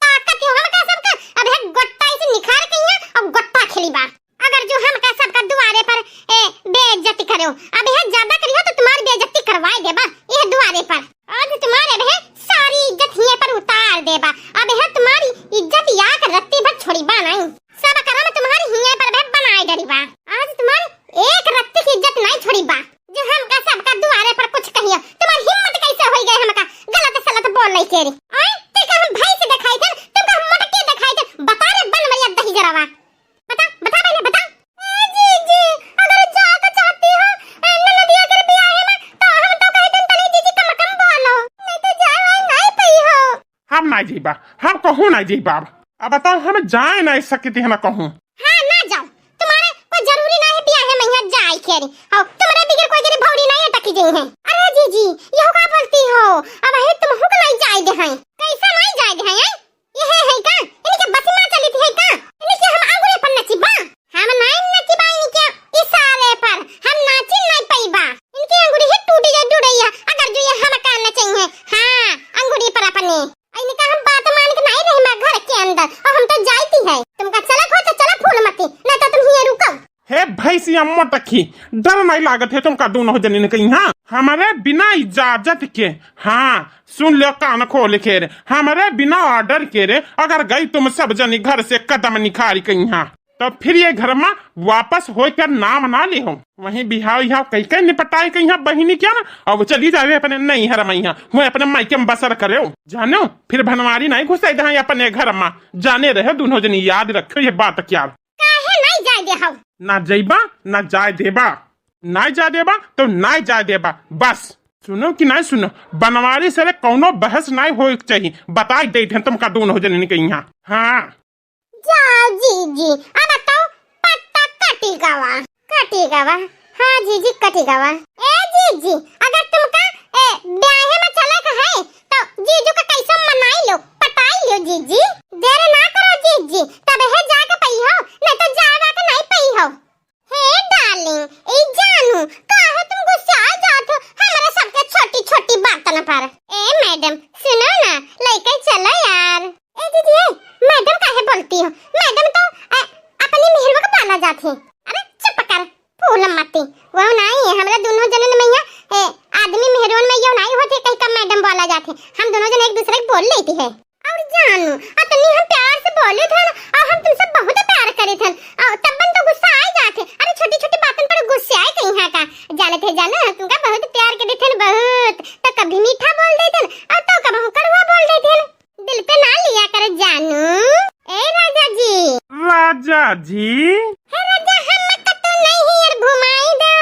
ताकत हो हमका सबका, अब है गोट्टा इसे निखार के यहाँ और गोट्टा खेली बा। अगर जो हमका सबका दुआरे पर, ए, बेइज्जती करो, अब है ज्यादा करियो तो तुम्हारी बेइज्जती करवाए देबा यह दुआरे पर। आज तुम्हारे अब है सारी इज्जत हिये पर उतार देबा, अब है तुम्हारी इज्जत याक रत्ती भर छोड़ी बा नहीं। सब करम तुम्हारी हिये पर बे बनाए डरी बा। आज तुम्हारी एक रत्ती की इज्जत नहीं छोड़ी बा। जो हमका सबका दुआरे पर कुछ कहियो, तुम्हारी हिम्मत कैसे होई गए हमका गलत सलत बोले के री? आय, ते का हम भैंस दिखाई थे, तुमका हम मोटकी दिखाई थे? बता रे बनवरिया दही जरावा। बता, बता पहले, बता। ए जीजी, अगर जाए के चाहती हो, ए, ननदिया के बियाहे में, तो हम तो कह देन तनी जीजी कम कम बोलो। नहीं तो जाए वाए नहीं पई हो। हम नाई जइबा, हम कहूँ नाई जइबा। अब बताओ, हम जाए नाई सकते हैं ना कहूँ। हाँ, ना जाओ, तुम्हारे कोई जरूरी ना है बियाहे में यहाँ जाए के रे। और तुम्हारे बिगर कोई के रे भौरी नहीं अटकी गई है। अरे जीजी, यहो का बोलती हो? अब है तुम हुक नहीं जाए दे हैं। कैसा नहीं जाए दे हैं, हैं? ये है, है का? इनके बस में चली थी है का? इनके हम आंगुरे पर नचिबा? हम नहीं नचिबा इनके इशारे पर। हम नाचिन नहीं पइबा। इनकी अंगुरी ही टूटी जा डुड़ैया, अगर जो ये हम का नचई है। हाँ, अंगुरी पर अपने। इनका हम बात मान के नहीं रही मैं घर के अंदर, और हम तो जाती है। तुमका चलक हो तो चला फूल मती, नहीं तो तुम ही रुको। हे भैंसिया मोटकी, डर नहीं लागत है तुमका दोनों जनिन के यहाँ? हमारे बिना इजाजत के, हाँ, सुन लो कान खोल के रे, हमारे बिना ऑर्डर के रे, अगर गई तुम सब जनी घर से कदम निखारी के यहाँ, तब फिर ये घर मा वापस होए का नाम ना लिहो। वहीं बिहाव यहाँ कई कई निपटाए के यहाँ बहिनी क्या ना, अब चली जावे अपने नैहर मा, यहाँ हुए अपने मायके मा बसर करेउ। जानेउ, फिर बनवारी नहीं घुसाई दे अपने घर मा। जाने रहे दुनों जनी, याद रखेउ ये बात क्या। काहे नहीं जाए दे हौ? ना जइबा, ना जाए देबा। ना जाए देबा तो ना जाए देबा, बस। सुनो कि नहीं सुनो, बनवारी से रे कौनो बहस नहीं होए के चाहिए। बताई देत हन तुमका दुनों जनी के यहाँ। हाँ। जाओ जीजी, अब तो पत्ता कटी गवा, कटी गवा। हाँ जीजी, कटी गवा। ए जीजी, अगर तुमका, ए, ब्याहे मा चले के है, तो जीजू का कैसे मनाई लो, पटाई लो जीजी। देर ना करो जीजी, तब है जाके पई हो, नहीं तो जावा के नहीं पई हो। हे डार्लिंग, ए जानू, काहे तुम गुस्सा जात हो हमरा सबके छोटी छोटी बातन पर? ए मैडम, सुनो ना, लइके चलो यार। ए दीदी, ए, मैडम काहे बोलती हो? मैडम तो, अ, अपनी मेहरुआ का बोला जात है। अरे चुप कर, फूल मती। वो नहीं है, हमरा दुनों जनन मा यहाँ, ए, आदमी मेहरुअन मा यो नहीं होते, कहीं का मैडम बोला जात है। हम दुनों जन एक दूसरे के बोल लेती है। और जानू, अतनी हम प्यार से बोले थे ना, और हम तुमसे बहुत प्यार करे थे, और तब तो गुस्सा आ जाते। अरे छोटी छोटी बातन पर गुस्सा आए कहीं यहाँ का। जाने थे जानू, तुमका बहुत प्यार करे थे ना, बहुत। तो कभी मीठा बोल देते ना, और तो कभी कड़वा बोल देते ना। दिल पे ना लिया कर जानू। ए राजा जी। राजा जी। हे राजा, हम तो नहीं यार घुमाई दो।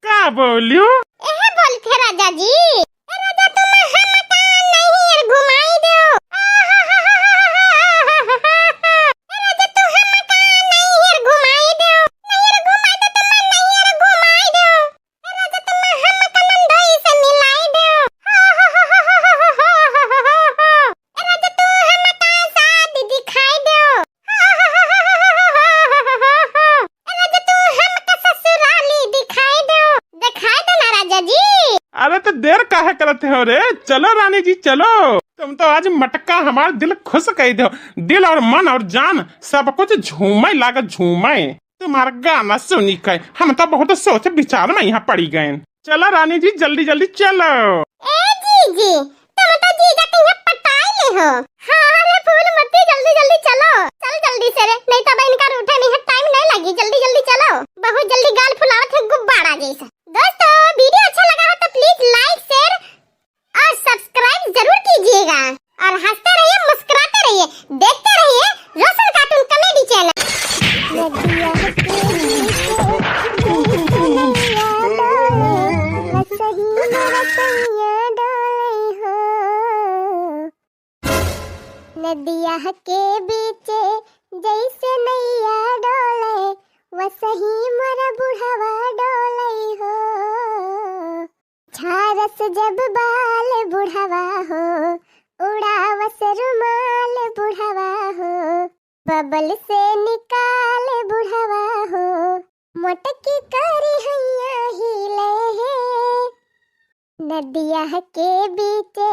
का बोलू? एहे बोलत है राजा जी। ए राजा, तुम हमका नैहर घुमाई देउ। ए राजा, तू हमका नैहर घुमाई देउ। नैहर घुमाई देउ, तुम नैहर घुमाई देउ। ए राजा, तुम हमका नंदोई से मिलाई देउ। ए राजा, तू हमका शादी दिखाई देउ। ए राजा, तू हमका ससुराली दिखाई देउ। दिखाई दे ना राजा जी। अरे तो देर काहे करत हो रे, चलो रानी जी चलो। तुम तो आज मटका हमार दिल खुश कई दो, दिल और मन और जान सब कुछ झूमे लागे झूमे। तुम्हार गाना सुनी के हम तो बहुत सोच विचार मा यहाँ पड़ी गए। चलो रानी जी, जल्दी जल्दी चलो। ए जीजी, तुम तो जीजा के यहाँ पटाई ले हो। हाँ रे फूलमती, जल्दी जल्दी चलो, चल जल्दी से रे, नहीं तो अब इनका उठे मा टाइम नहीं लगी। जल्दी जल्दी चलो, बहुत जल्दी गाल फुलावत है गुब्बारा जैसा। दोस्तों, वीडियो अच्छा लगा हो तो please like, share और subscribe जरूर कीजिएगा। और हंसते रहिए, मुस्कुराते रहिए, देखते रहिए रोशन कार्टून कॉमेडी चैनल। नदिया के बीच नैया डोले, वसही में वसैया डोले हो। नदिया के बीच जैसे नैया डोले, वसही मोर बुढ़वा डोले हो। झारस जब बाल बुढ़वा हो, उड़ावस रुमाल बुढ़वा हो, बबल से निकाल बुढ़वा हो, मोटकी करी हैया हिले हे। नदिया के बीचे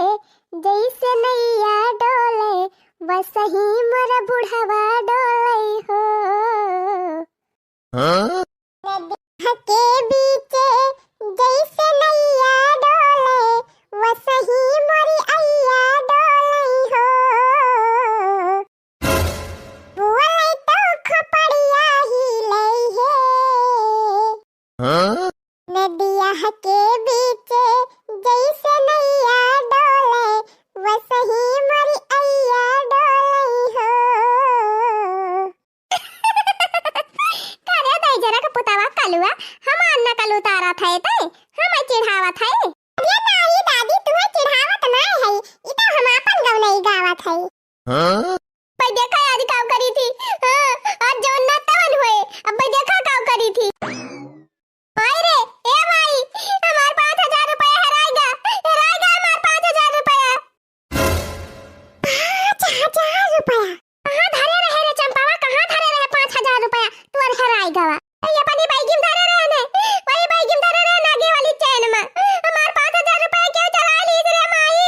जैसे नैया डोले, वसही मोर बुढ़वा डोले हो। हाँ? नदिया के बीचे जैसे नैया डोले, वसही मोरी अइया डोले हो। बोले तो खोपड़िया हिले हे। हाँ? नदिया के बीचे जैसे नैया डोले, वसही मोरी अइया डोले हो। करे दई जरा के पुतावा कलुआ, हमार नकल उतारत है ते, हमें चिढ़ावत है। अरे नाही दादी, तुम्हें चिढ़ावत नाही है, ई तो हम आपन गवनई गावत है। हाँ? भाई देखा आज काव करी थी, हाँ, आज जवन ना तवन होए, अब भाई देखा काव करी थी। भाई रे, ए भाई, हमार पाँच हजार रुपया हेराई गा, हेराई गा हमार पाँच हजार रुपया। पाँच हजार रुपया? कहाँ धरे रहे रे चंपावा, कहाँ धरे रहे पाँच हजार रुपया? तोर हेराई गवा। वही अपनी बैगी में धरे रहे ने, वही बैगी में धरे रहे नागे वाली चैन में। हमार पाँच हजार रुपया क्यों चुरा लीस रे माई?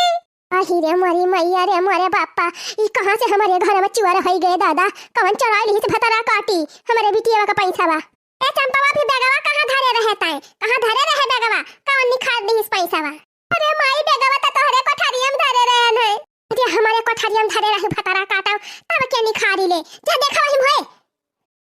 अही रे मोरी मैया रे मोरे बापा, ई कहाँ से हमारे घर में चुअर होई गए दादा? कवन चुराई लीस भतरा काटी हमारे बिटिया का पैसा बा? ए चंपावा, भी बेगवा कहाँ धरे रहे ताई? कहाँ धरे रहे बेगवा? कवन निखार लीस पैसा बा? अरे माई, बेगवा तो तोहरे कोठरिया में धरे रहन है। अरे हमरे कोठरिया में धरे रहू भतरा काटउ, तब के निखारी ले, जा देखा वही मोए।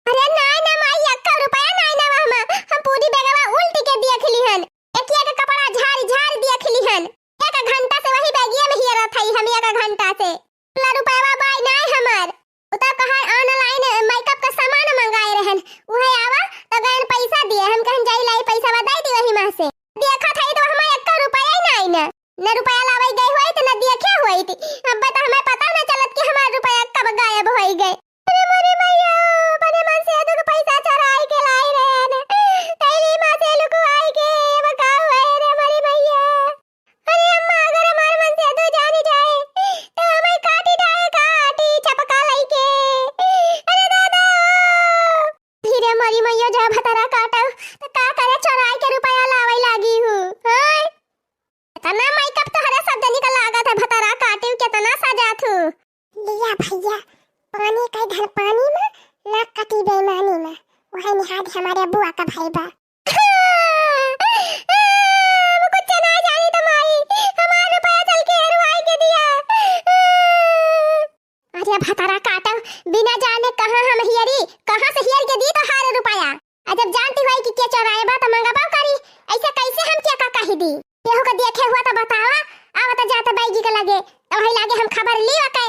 अरे नाई ना माई, एक्का रुपया नाई ना वहमा, हम पूरी बेगवा उल्टी के देख लिहन, एक एक कपड़ा झारी झारी देख लिहन। एक घंटा से वही बैगिया में हियरत हई हम, एक घंटा से। ला रुपया बाई नाई हमार, उ तो कहा online makeup का सामान मंगाए रहन, उहे आवा तो गयन पैसा दिए, हम कहन जाई लाई पैसा दे दी वही माँ से। देखत हई तो हमार एक्का रुपया ही नाई ना, न रुपया लावे गए होइत, न देखे होइत। अब तो हमें पता न चलत कि हमार रुपया कब गायब होई गए। अरे मोरी मैया, अपने मन से दुख पैसा चोराई के लाई रहे ने। तैली माँ से लुकुआई के, अब का हुए रे मोरी मैया? अरे अम्मा, अगर हमार मन से दू जानी जाए, तो हमें काटी डाले काटी चपका लई के। अरे दादा, फिर मोरी मैया जा भतरा काटउ, तो का करे चोराई के रुपया लावे लागी हूँ, हाँ? इतना makeup तोहरे सब जनी का लागत है, भतरा काटिउ केतना सजात हू। लिया भैया, पानी का इधर पानी में, ना कटी बेईमानी में, वही निहाद हमारे बुआ का भाई बा। हम कुछ ना जानी तो माई, हमार रुपया चल के हेरुआई के दिया। अरे भतरा काटउ, बिना जाने कहाँ हम हियरी, कहाँ से हियर के दी तोहार रुपया? आ जब जानती होई कि के चोराए बा, त मंगबो करी। ऐसे कैसे हम के का कही दी? केहू के देखे हुआ त बतावा, आवत जात बैगी के लगे, त वही लागे हम खबर ली ओके।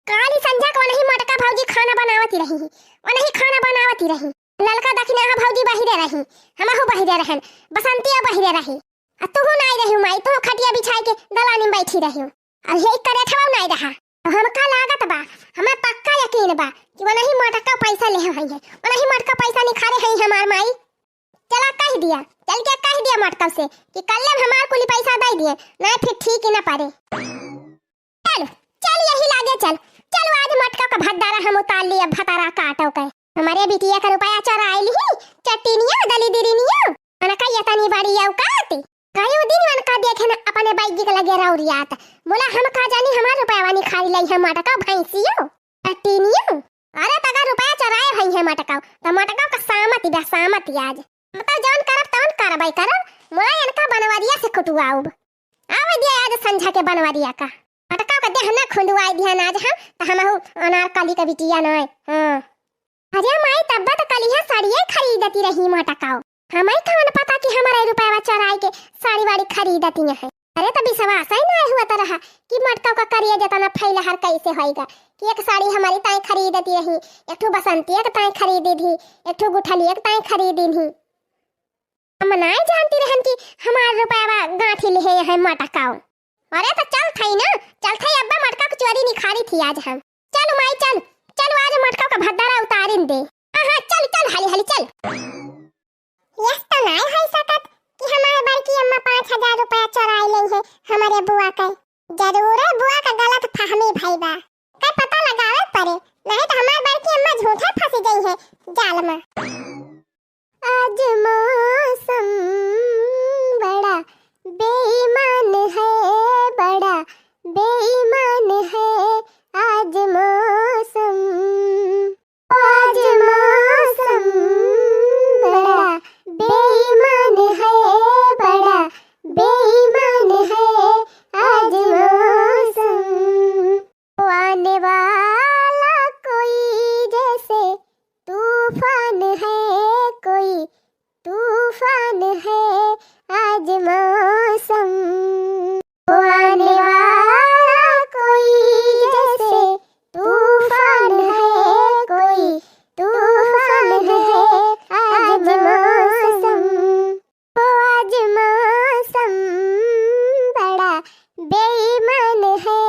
काली संझा के वनही मोटका भौजी खाना बनावती रही, वनही खाना बनावती रही। ललका दखिनहा भौजी बहिरे रही, हमहू बहिरे रहन, बसंतिया बहिरे रही। आ तुहू नाई रही माई, तुहू खटिया बिछाई के दलानी में बैठी रही। अब यही करे थवा नाई रहा। अब हमका लागत बा, हमें पक्का यकीन बा कि वनही मोटका पैसा लेहे होइहैं, वनही मोटका पैसा निखारे हैं हमार माई। चला कह दिया, चल के कह दिया मोटका से कि कल्ले हमार कुली पैसा दे दिए, नहीं फिर ठीक ही ना पड़े। चल, चल यही लागे चल, चल आज मोटका का भद्दारा हम उतार लिए, भतारा काटो के। हमारे बिटिया का रुपया चोराई लिही, चट्टीनिया, दलिदिरिनिया। उनका ये तनी बड़ी औकात। कई दिन उनका देखे न अपने बैगी के लगे रौरियात। बोला हम का जानी हमार रुपया वानी खाई लई है मोटका भैंसियो। चट्टीनियो। अरे तगा रुपया चोराए भई है मोटका। त मोटका का सामत बा, सामत आज। हम तो जौन करब तौन करबै करब। मोला इनका बनवरिया से कुटुआउब। आवे दिया आज संझा के बनवरिया का। मोटका का देह ना खुंदुआई दिहन आज हम, त हमहू अनारकली का बिटिया नाय। हाँ। अरे माई, तब्बा त कलिहा साड़िये खरीदती रही मोटकाओ। हमें कौन पता कि हमारे रुपया चोराई के साड़ी वाड़ी खरीदती हैं। अरे त विश्वास ही ना हुआ त रहा कि मोटकाओ का करिया जतना फैला हर कैसे होएगा कि एक साड़ी हमारी ताई खरीदती रही, एक ठो बसंतिया के ताई खरीदी थी, एक ठो गुठलिया के ताई खरीदी थी। हम नाय जानती रहन कि हमार रुपया गांठी लिहे हैं मोटकाओ। अरे त चल थई ना, चल थई अब्बा मोटका के चोरी निखारी थी आज हम। चल माई चल, चल आज मोटका का भद्दारा उतारिन दे। हाँ हाँ चल चल हाली हाली चल। यस तो नाय होई सकत कि हमार बड़की अम्मा पाँच हजार रुपया चोराई लई है हमारे बुआ के। जरूर है बुआ का गलत फहमी भई बा। के पता लगावे पड़े, नहीं तो हमार बड़की अम्मा झूठे फंसी गई है जाल में। आज मौसम बड़ा बेईमान है, बड़ा बेईमान है आज मौसम। आज मौसम बड़ा बेईमान है, बड़ा बेईमान है आज मौसम। आने वाला कोई जैसे तूफान है, कोई तूफान है आज मौसम। आने वाला कोई जैसे तूफान है, कोई तूफान है आज मौसम। ओ आज मौसम बड़ा बेईमान है,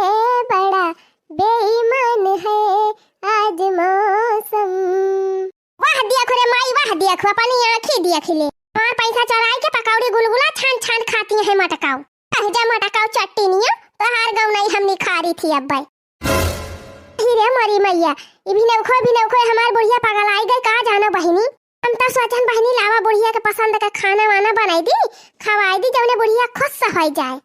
बड़ा बेईमान है आज मौसम। वाह देख रे माई, वाह देख, अपनी आँखी देख ले। हमार पैसा चोराई के पकौड़ी गुलगुला छान छान खाती है मोटकाऊ। कह जा मोटकाऊ चट्टीनिया, तोहार गौनई हम निखारी थी अब्बे। ही रे मोरी मैया, ई भिनौखो भिनौखो हमार बुढ़िया पगल आई गई का जानो बहिनी। हम तो सोचन बहिनी लावा बुढ़िया के पसंद का खाना वाना बनाई दी, खवाई दी, जौने बुढ़िया खुश से होई जाए।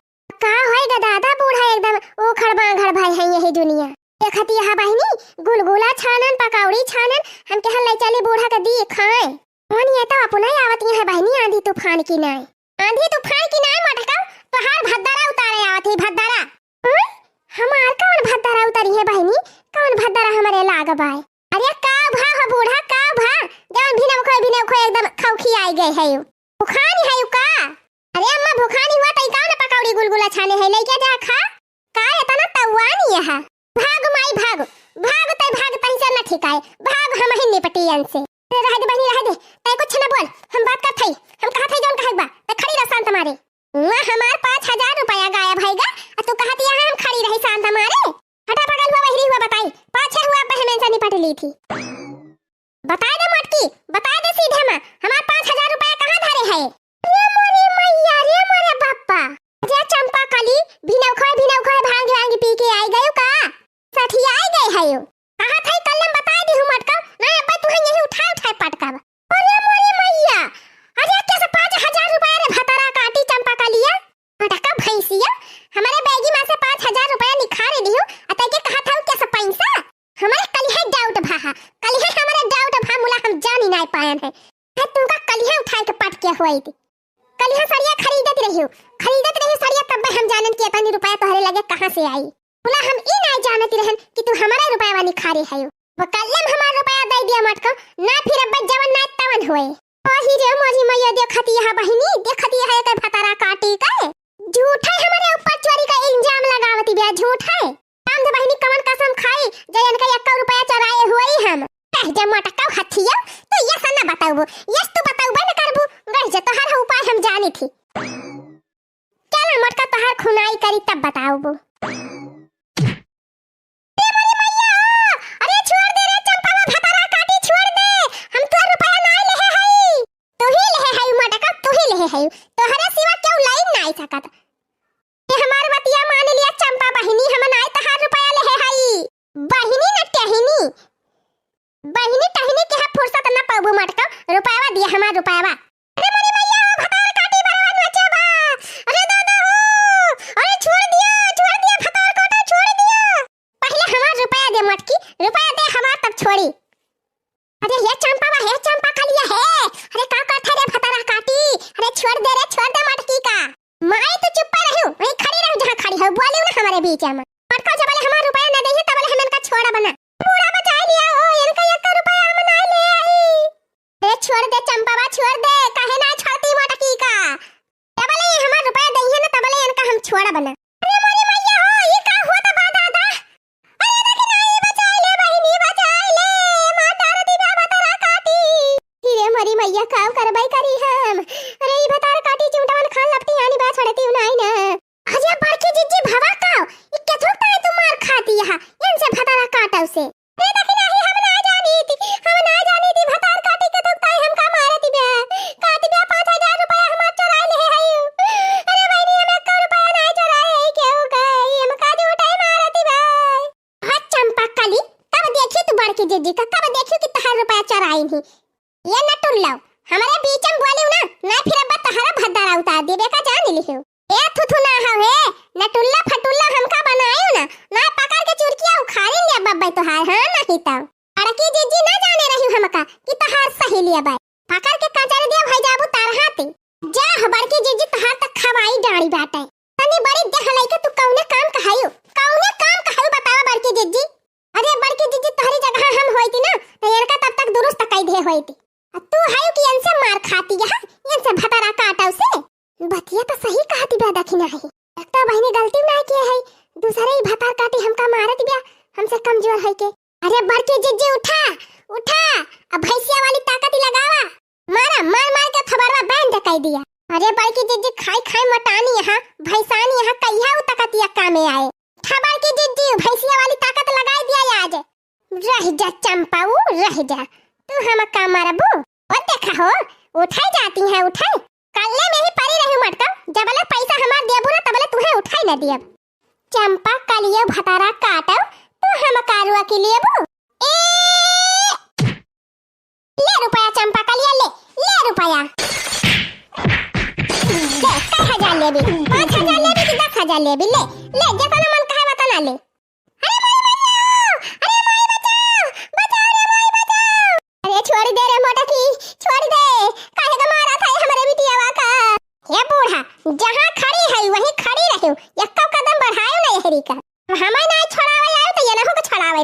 का होई गा दादा, बूढ़ा एकदम उखड़ बांघड़ भई हैं यही दुनिया। देखती यहाँ बहिनी गुलगुला छानन, पकौड़ी छानन, हम कहन ले चली बूढ़ा के दी खाए। कौन ये तो अपना ही आवती है बहिनी आंधी तूफान की नाय। आंधी तूफान की नाय मोटका, तोहार भद्दारा उतारे आवत ही भद्दारा। हैं? हमार कौन तरिहे बहिनी, कौन भद्दरा हमरे लाग बाय। अरे का भा हो बूढ़ा, का भा? जवन भिनौखो, भिनौखो एकदम खौखी आई गए है यू। भुखानी है यू का? अरे अम्मा भुखानी हुआ तई का ना पकौड़ी गुलगुला छाने है, लइके जा खा। का एतना तउआनी यह? भाग माई भाग, भाग तई भाग, तई से न ठिकाए, भाग हमहिन निपटी इनसे। अरे रह दे बहिनी रह दे, तई कुछ न बोल, हम बात करत हई, हम कहत हई जौन कहे के बा, तई खड़ी रह शांत मारे। वहाँ हमार पाँच हजार रुपया गायब है गा, आ तू कहत यहाँ हम खड़ी रही शांत मारे। हटा पागल हुआ बहिरी हुआ बताई, पाँच छह हुआ बहन से निपट ली थी। बताए दे मोटकी, बताए दे सीधे माँ, हमार पाँच हजार रुपया कहाँ धरे है? रे मोरे मैया, रे मोरे बाप्पा। जे चंपा कली, भिनौखोए, भिनौखोए भांग, भांग पी के आई गयो का? सठियाई गए है यो। कहा था कल हम बताए दी हूँ मोटका, ना अब्बे तुहे यही उठाए, उठाए पटकावा। अरे मोरे मैया, अरे कैसे पाँच हजार रुपया रे भतारा काटी चंपा कलिया? मोटका भैंसिया, हमारे बैगी माँ से पाँच हजार रुपया निखारे दियो, अतः के कहा था कैसे पैसा? हमारे कलिहे doubt भा हा, कलिहे हमारे doubt भा मुला हम जानी नाय पायन है। है तुमका कलिहे उठाए के पट के होई थी। कलिहे सड़िया खरीदत रहियो, खरीदत रहियो सड़िया तब हम जानन कि इतनी रुपया तोहरे लगे कहाँ से आई। मुला हम ई नाय जानत रहन कि तू हमारे रुपया निखारे है। वो कल्ले में हमार रुपया दे दिया मटको, ना फिर अब जवन ना तवन होए। ओही रे मोरी मैया देखती है बहिनी, देखती है एकर भतारा काटी के। झूठे हमारे ऊपर चोरी का इल्जाम लगावती बिया, झूठे। काम दे बहिनी कवन कसम खाई, जे इनका एक्को रुपया चोराए हुई हम। कह जे मोटका हथिया, तो ये सन्ना बताऊबो, यस तू बताऊबे न करबू, गई जे तोहर उपाय हम जानी थी। चल मोटका तोहर खुनाई करी तब बताऊबो। अरे मोरी मैया हो, अरे छोड़ दे रे चंपावा भतारा काटी छोड़ दे, हम तोर रुपया नाय लेहे हई। तू ही लेहे हई मोटका, तू ही लेहे हई, तोहरे सिवा केहू लाई नाय सकत। ए हमार बतिया मान लिया चंपा बहिनी, हम नाय तहार रुपया लेहे हई। बहिनी न टहिनी, बहिनी टहिनी के हा फुर्सत न पाबू मटका, रुपयावा दिया हमार रुपयावा। अरे मोरी मैया हो, भतार काटी बरवा नचे बा। अरे दादा हो, अरे छोड़ दिया, छोड़ दिया, भतार काटा छोड़ दिया। पहले हमार रुपया दे मटकी, रुपया दे हमार तब छोड़ी। अरे हे चंपा बा, हे चंपा कलिया हे। अरे का करत है रे भतारा काटी? अरे छोड़ दे रे, छोड़ दे मटकी का। माई तू चुप्पा रहियो, वहीं खड़ी रहियो जहाँ खड़ी हो, बोलियो ना हमारे बीच में। मटका जबले हमार रुपया न देहे तबले हम इनका छोड़ा बना। बूढ़ा बचाए लिया हो, इनका एक रुपया हम ना ले आई। ए छोड़ दे चंपा बा, छोड़ दे, काहे ना छोड़ती मटकी का? जबले ये हमार रुपया देहे ना तबले इनका हम छोड़ा बना। अरे मोरी मैया हो, ये का होत बा दादा? अरे देखी ना, ई बचाई ले बहिनी, बचाई ले, माता रे दिव्या भतारा काटी। अरे मोरी मैया, काव करबाई करी हम? अरे ई भतार काटी चिमटावन खान लपटी आनी बा, छोड़ती नाई ना। अरे बड़की जिज्जी भवा काव, ई केथुक ताई तू मार खाती यहाँ, इनसे भतारा काटव से। अरे देखी ना, ई हम ना जानी थी, हम ना जानी थी, भतार काटी केथुक ताई हमका मारती बा, काटी बा, पाँच हजार रुपया हमार चोराई ले हई। अरे बहिनी, हम एक रुपया ना चोराई है, केहू का, ई हमका झूठे मारती बा। हाँ चंपा कली, कब देखी तू बड़की जिज्जी का, कब देखी कि तहार रुपया चोराई नहीं? ये नटुल्ला, हमारे बीच में बोलियो ना, ना फिर अब तहारा भद्दारा उतार देबे का जान लिहियो। ए थुथु ना हो हे, नटुल्ला फटुल्ला हमका बनायो ना, ना पकड़ के चुरकिया उखाड़ी लिया बब्बे तोहार, हाँ नहीं तो। बड़की जिज्जी ना जाने रही हमका कि तहार सही लिया बाय। पकड़ के कचर दिया भाई जाबू तार हाथे। जा हो बड़की जिज्जी तहार तक खवाई डाड़ी बाटे। तनी बड़ी देह लइके तू कौने काम कहायु? कौने काम कहायु बतावा बड़की जिज्जी? अरे बड़की जिज्जी तोहरी जगह हम होइती ना, तो इनका तब तक दुरुस्त कई दे होइती। आ तू हयु कि इनसे मार खाती है, इनसे भतारा काटव से। बतिया तो सही कहती बा दखिना है। एक तो बहिनी गलती ना किए है, दूसरे ही भतार काटी हमका मारत बिया, हमसे कमजोर है के। अरे बड़की जिज्जी उठा, उठा, अब भैंसिया वाली ताकत ही लगावा। मारा, मार मार के थबड़वा बैंड कर दिया। अरे बड़की जिज्जी खाई खाई मोटानी यहाँ, भैंसानी यहाँ कहिया उ ताकतिया कामे आए। उठा बड़की जिज्जी, भैंसिया वाली ताकत लगाई दिया आज। रह जा चंपाऊ, रह जा, तू हमका मारबू? ओ देखा हो, उठाई जाती है, उठाई। कल्ले में ही परी रही मटका, जबले पैसा हमार देबू ना, तबले तुहे उठाई ना दियब। चंपा कलियो भतारा काटो, तू हमका रुआ की लेबू? ए! ले रुपया चंपा कलिया, ले, ले रुपया। ले, कै हजार लेबी? पाँच हजार लेबी कि दस हजार लेबी? ले, ले, जेतना मन कहे वतना ले। अरे माई बचाओ! अरे माई बचाओ! बचाओ रे माई बचाओ! अरे छोड़ दे रे मोटकी, छोड़ दे। काहे का मारा था हमरे बिटियावा का? हे बूढ़ा, जहाँ खड़ी है वहीं खड़ी रहो, एको कदम बढ़ायो ना यहरी का। हमें ना छोड़ावे आयो तो ये